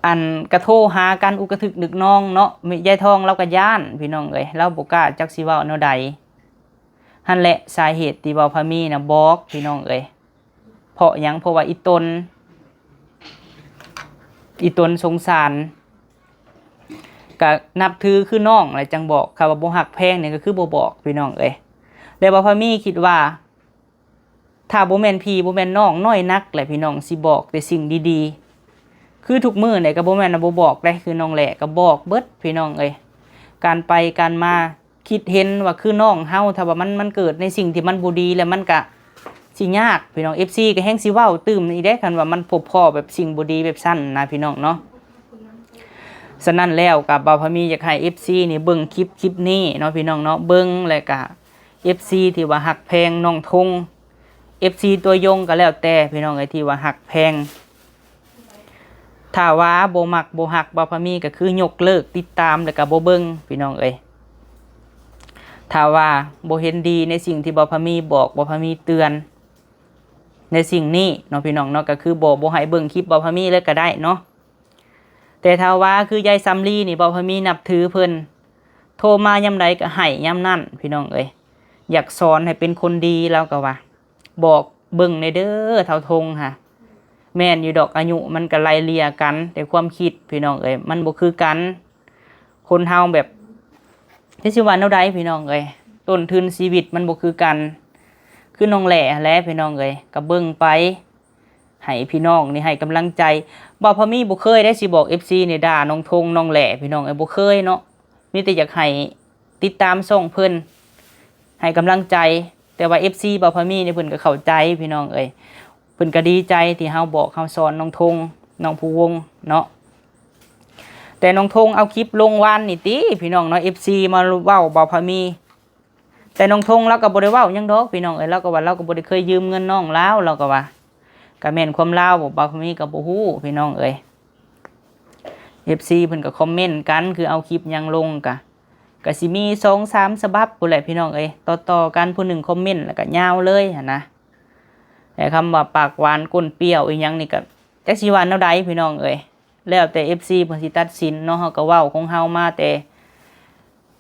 ອັນກະໂທຫາກັນອຸກະທຶກນຶກນອງເນາະ, ແມ່ ຍາຍທອງລາວກໍຢ້ານພີ່ນ້ອງເອີຍ, ລາວບໍ່ກ້າຈັກຊິເວົ້າແນວໃດ. ຫັ້ນແຫຼະສາເຫດທີ່ວ່າພາມີນະບອກພີ່ນ້ອງເອີຍ. ເພາະຫຍັງ? ເພາະວ່າອີ່ຕົນ ອີ່ຕົນສົງສານ ກະນັບຖືຄືນ້ອງແຫຼະ ຈັ່ງບອກ. ຄັນວ່າບໍ່ຮັກແພງນີ້ກໍຄືບໍ່ບອກພີ່ນ້ອງເອີຍ. ແຕ່ວ່າພາມີຄິດວ່າ ຖ້າບໍ່ແມ່ນພີ່ບໍ່ແມ່ນນ້ອງ ນ້ອຍນັກແຫຼະພີ່ນ້ອງ ຊິບອກແຕ່ສິ່ງດີໆ. ຄືທຸກມື້ນີ້ກໍບໍ່ແມ່ນວ່າບໍ່ບອກເດ້, ຄືນ້ອງແຫຼກໍບອກເບິດພີ່ນ້ອງເອີຍ. ການໄປການມາ ຄິດເຫັນວ່າຄືນ້ອງເຮົາ ຖ້າວ່າມັນ ມັນເກີດໃນສິ່ງທີ່ມັນບໍ່ດີ ແລ້ວມັນກະຊິຍາກພີ່ນ້ອງ. ເອັຟຊີກໍແຮ່ງຊິເວົ້າຕື່ມອີກເດ້ ຄັນວ່າມັນພົບພໍ້ແບບສິ່ງບໍ່ດີແບບຊັ້ນນະພີ່ນ້ອງເນາະ. ສະນັ້ນແລ້ວກໍບ່າວພາມີຢາກໃຫ້ເອັຟຊີນີ້ເບິ່ງຄລິບ ຄລິບນີ້ເນາະພີ່ນ້ອງເນາະ, ເບິ່ງແລ້ວກະເອັຟຊີທີ່ວ່າຮັກແພງນ້ອງທົງ ເອັຟຊີຕັວຢົງກໍແລ້ວແຕ່ພີ່ນ້ອງເອີຍ ທີ່ວ່າຮັກແພງ. ຖ້າວ່າບໍ່ມັກບໍ່ຮັກບ່າວພາມີກໍຄືຍົກເລີກຕິດຕາມ ແລ້ວກໍບໍ່ເບິ່ງພີ່ນ້ອງເອີຍ. ຖ້າວ່າບໍ່ເຫັນດີໃນສິ່ງທີ່ບ່າວພາມີບອກ ບ່າວພາມີເຕືອນໃນສິ່ງນີ້ເນາະພີ່ນ້ອງເນາະ, ກໍຄືບໍ່ ບໍ່ໃຫ້ເບິ່ງຄລິບບ່າວພາມີເລີຍກໍໄດ້ເນາະ. ແຕ່ຖ້າວ່າຄືຍາຍສຳລີນີ້ ບ່າວພາມີນັບຖືເພິ່ນ, ໂທມາຍາມໃດກໍໃຫ້ຍາມນັ້ນພີ່ນ້ອງເອີຍ. ຢາກສອນໃຫ້ເປັນຄົນດີ ລາວກໍວ່າ ບອກເບິ່ງແດ່ເດີທ້າວທົງຫາ. ແມ່ນຢູ່ດອກ ອາຍຸມັນກໍໄລ່ເລ່ຍກັນ ແຕ່ຄວາມຄິດພີ່ນ້ອງເອີຍ ມັນບໍ່ຄືກັນ. ຄົນເຮົາແບບ ຈະຊິວ່າແນວໃດພີ່ນ້ອງເອີຍ ຕົ້ນທຶນຊີວິດມັນບໍ່ຄືກັນ. ຄືນ້ອງແຫຼຫັ້ນແຫຼະພີ່ນ້ອງເອີຍ ກໍເບິ່ງໄປ ໃຫ້ພີ່ນ້ອງນີ້ໃຫ້ກຳລັງໃຈ. ບ່າວພາມີບໍ່ເຄີຍໄດ້ຊິບອກເອັຟຊີນີ້ ດ່ານ້ອງທົງນ້ອງແຫຼພີ່ນ້ອງເອີຍ ບໍ່ເຄີຍເນາະ. ມີແຕ່ຢາກໃຫ້ຕິດຕາມຊ່ອງເພິ່ນ ໃຫ້ກຳລັງໃຈ. ແຕ່ວ່າເອັຟຊີບ່າວພາມີນີ້ເພິ່ນກໍເຂົ້າໃຈພີ່ນ້ອງເອີຍ ເພິ່ນກໍດີໃຈທີ່ເຮົາບອກເຮົາສອນນ້ອງທົງ ນ້ອງພູວົງເນາະ. ແຕ່ນ້ອງທົງເອົາຄລິບລົງວານນີ້ຕິພີ່ນ້ອງເນາະ ເອັຟຊີມາເວົ້າບ່າວພາມີ. ແຕ່ນ້ອງທົງລາວກໍບໍ່ໄດ້ເວົ້າຫຍັງດອກພີ່ນ້ອງເອີຍ ລາວກໍວ່າລາວກໍບໍ່ໄດ້ເຄີຍຢືມເງິນນ້ອງລາວ ລາວກໍວ່າ ກໍແມ່ນຄວາມລາວບໍ່ ບ່າວພາມີກໍບໍ່ຮູ້ພີ່ນ້ອງເອີຍ. ເອັຟຊີເພິ່ນກໍຄອມເມັນກັນ ຄືເອົາຄລິບຫຍັງລົງກະ ກະຊິມີສອງສາມສະບັບພຸ້ນແຫຼະພີ່ນ້ອງເອີຍ ຕໍ່ໆກັນ ຜູ້ໜຶ່ງຄອມເມັນແລ້ວກະຍາວເລີຍຫັ້ນນະ. ແຕ່ຄຳວ່າປາກຫວານກົ້ນປ່ຽວອີ່ຫຍັງນີ້ກະ ຈັກຊິວ່າແນວໃດພີ່ນ້ອງເອີຍ ແລ້ວແຕ່ເອັຟຊີເພິ່ນຊິຕັດສິນເນາະ. ເຮົາກໍເວົ້າຂອງເຮົາມາແຕ່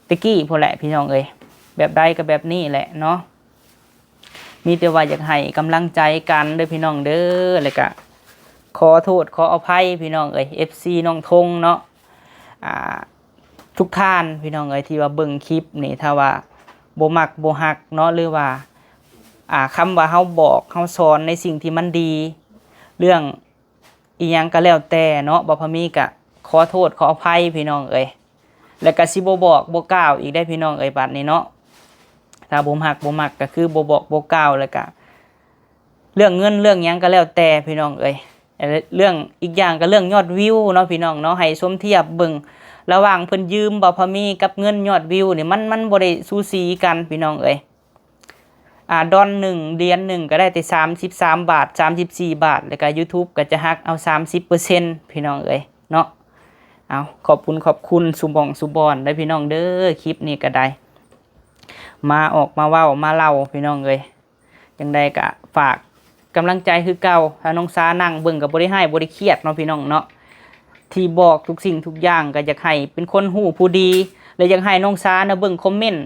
ແຕ່ກີ້ພຸ້ນແຫຼະພີ່ນ້ອງເອີຍ ແບບໃດກໍແບບນີ້ແຫຼະເນາະ. ມີແຕ່ວ່າຢາກໃຫ້ກຳລັງໃຈກັນເດີພີ່ນ້ອງເດີ ແລ້ວກະຂໍໂທດຂໍອະໄພພີ່ນ້ອງເອີຍ ເອັຟຊີນ້ອງທົງເນາະ ອ່າ ທຸກທ່ານພີ່ນ້ອງເອີຍ ທີ່ວ່າເບິ່ງຄລິບນີ້ ຖ້າວ່າບໍ່ມັກບໍ່ຮັກເນາະ ຫຼືວ່າ ອ່າ ຄຳວ່າເຮົາບອກເຮົາສອນໃນສິ່ງທີ່ມັນດີ ເລື່ອງ ອີ່ຫຍັງກໍແລ້ວແຕ່ເນາະ ບ່າວພາມີກໍຂໍໂທດຂໍອະໄພພີ່ນ້ອງເອີຍ ແລ້ວກໍຊິບໍ່ບອກບໍ່ກ່າວອີກໄດ໋ພີ່ນ້ອງເອີຍ ບັດນີ້ເນາະ. ຖ້າບໍ່ມັກບໍ່ມັກກໍຄືບໍ່ບອກບໍ່ກ່າວ ແລ້ວກໍເລື່ອງເງິນເລື່ອງຫຍັງກໍແລ້ວແຕ່ພີ່ນ້ອງເອີຍ. ເລື່ອງ ອີກຢ່າງກໍເລື່ອງຍອດວິວເນາະພີ່ນ້ອງເນາະ ໃຫ້ສົມທຽບເບິ່ງລະຫວ່າງເພິ່ນຢືມບ່າວພາມີກັບເງິນຍອດວິວນີ້ ມັນ ມັນບໍ່ໄດ້ສູສີກັນພີ່ນ້ອງເອີຍ. ອ່າ ດອນໜຶ່ງ ຫຼຽນໜຶ່ງກໍໄດ້ແຕ່ສາມສິບສາມບາດ ສາມສິບສີ່ບາດ ແລ້ວກໍ YouTube ກໍຈະຫັກເອົາສາມສິບເປີເຊັນ ພີ່ນ້ອງເອີຍເນາະ. ເອົາ ຂອບບຸນຂອບຄຸນສູ່ໝ່ອງສູ່ບ່ອນເດີພີ່ນ້ອງເດີ ຄລິບນີ້ກໍໄດ້ ມາອອກມາເວົ້າມາເລົ່າພີ່ນ້ອງເອີຍ. ຈັ່ງໃດກໍຝາກກຳລັງໃຈຄືເກົ່າ ຖ້ານ້ອງສານັ່ງເບິ່ງກໍບໍ່ໄດ້ຮ້າຍບໍ່ໄດ້ຄຽດເນາະ ພີ່ນ້ອງເນາະ. ທີ່ບອກທຸກສິ່ງທຸກຢ່າງກໍຢາກໃຫ້ເປັນຄົນຮູ້ຜູ້ດີ ແລະ ຢາກໃຫ້ນ້ອງສານະເບິ່ງຄອມເມັນ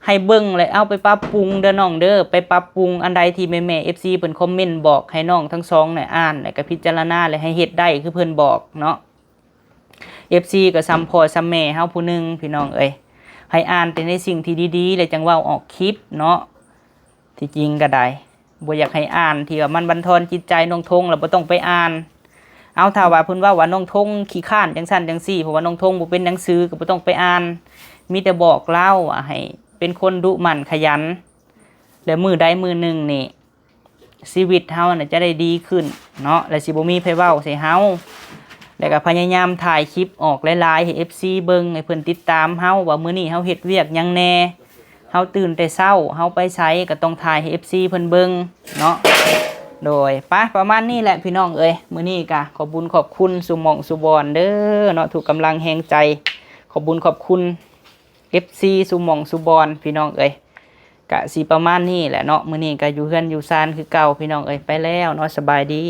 ໃຫ້ເບິ່ງ ແລະ ເອົາໄປປັບປຸງເດີນ້ອງເດີ ໄປປັບປຸງອັນໃດທີ່ແມ່ໆ ເອັຟຊີ ເພິ່ນຄອມເມັນບອກໃຫ້ນ້ອງທັງສອງນະອ່ານ ແລະ ກໍພິຈາລະນາ ແລະ ໃຫ້ເຮັດໄດ້ຄືເພິ່ນບອກເນາະ. ເອັຟຊີ ກໍສ່ຳພໍ່ສ່ຳແມ່ເຮົາຜູ້ໜຶ່ງ ພີ່ນ້ອງເອີຍ ໃຫ້ອ່ານແຕ່ໃນສິ່ງທີ່ດີໆ ແລະ ຈັ່ງເວົ້າອອກຄລິບເນາະ. ທີ່ຈິງກໍໄດ້ ບໍ່ຢາກໃຫ້ອ່ານທີ່ວ່າມັນບັນທອນຈິດໃຈນ້ອງທົງ ແລ້ວບໍ່ຕ້ອງໄປອ່ານ. ເອົາ ຖ້າວ່າເພິ່ນເວົ້າວ່ານ້ອງທົງຂີ້ຄ້ານຈັ່ງຊັ້ນຈັ່ງຊີ້ ເພາະວ່ານ້ອງທົງບໍ່ເປັນໜັງສື ກໍບໍ່ຕ້ອງໄປອ່ານ. ມີແຕ່ບອກລາວວ່າໃຫ້ເປັນຄົນດຸໝັ່ນຂະຫຍັນ ແລະ ມື້ໃດມື້ໜຶ່ງນີ້ ຊີວິດເຮົານະຈະໄດ້ດີຂຶ້ນເນາະ ແລະ ຊິບໍ່ມີໃຜເວົ້າໃສ່ເຮົາ. ແລ້ວກໍພະຍາຍາມຖ່າຍຄລິບອອກຫຼາຍໆ ໃຫ້ເອັຟຊີເບິ່ງ ໃຫ້ເພິ່ນຕິດຕາມເຮົາ ວ່າມື້ນີ້ເຮົາເຮັດວຽກຫຍັງແດ່ ເຮົາຕື່ນແຕ່ເຊົ້າ ເຮົາໄປໃສ ກໍຕ້ອງຖ່າຍໃຫ້ເອັຟຊີເພິ່ນເບິ່ງເນາະ. ໂດຍ ໄປ ປະມານນີ້ແຫຼະພີ່ນ້ອງເອີຍ. ມື້ນີ້ກໍຂອບບຸນຂອບຄຸນສູ່ໝ່ອງສູ່ບ່ອນເດີເນາະ ທຸກກຳລັງແຮງໃຈ. ຂອບບຸນຂອບຄຸນເອັຟຊີສູ່ໝ່ອງສູ່ບ່ອນ ພີ່ນ້ອງເອີຍ. ກະຊິປະມານນີ້ແຫຼະເນາະ ມື້ນີ້ກະຢູ່ເຮືອນຢູ່ຊານຄືເກົ່າ ພີ່ນ້ອງເອີຍ. ໄປແລ້ວເນາະ ສະບາຍດີ.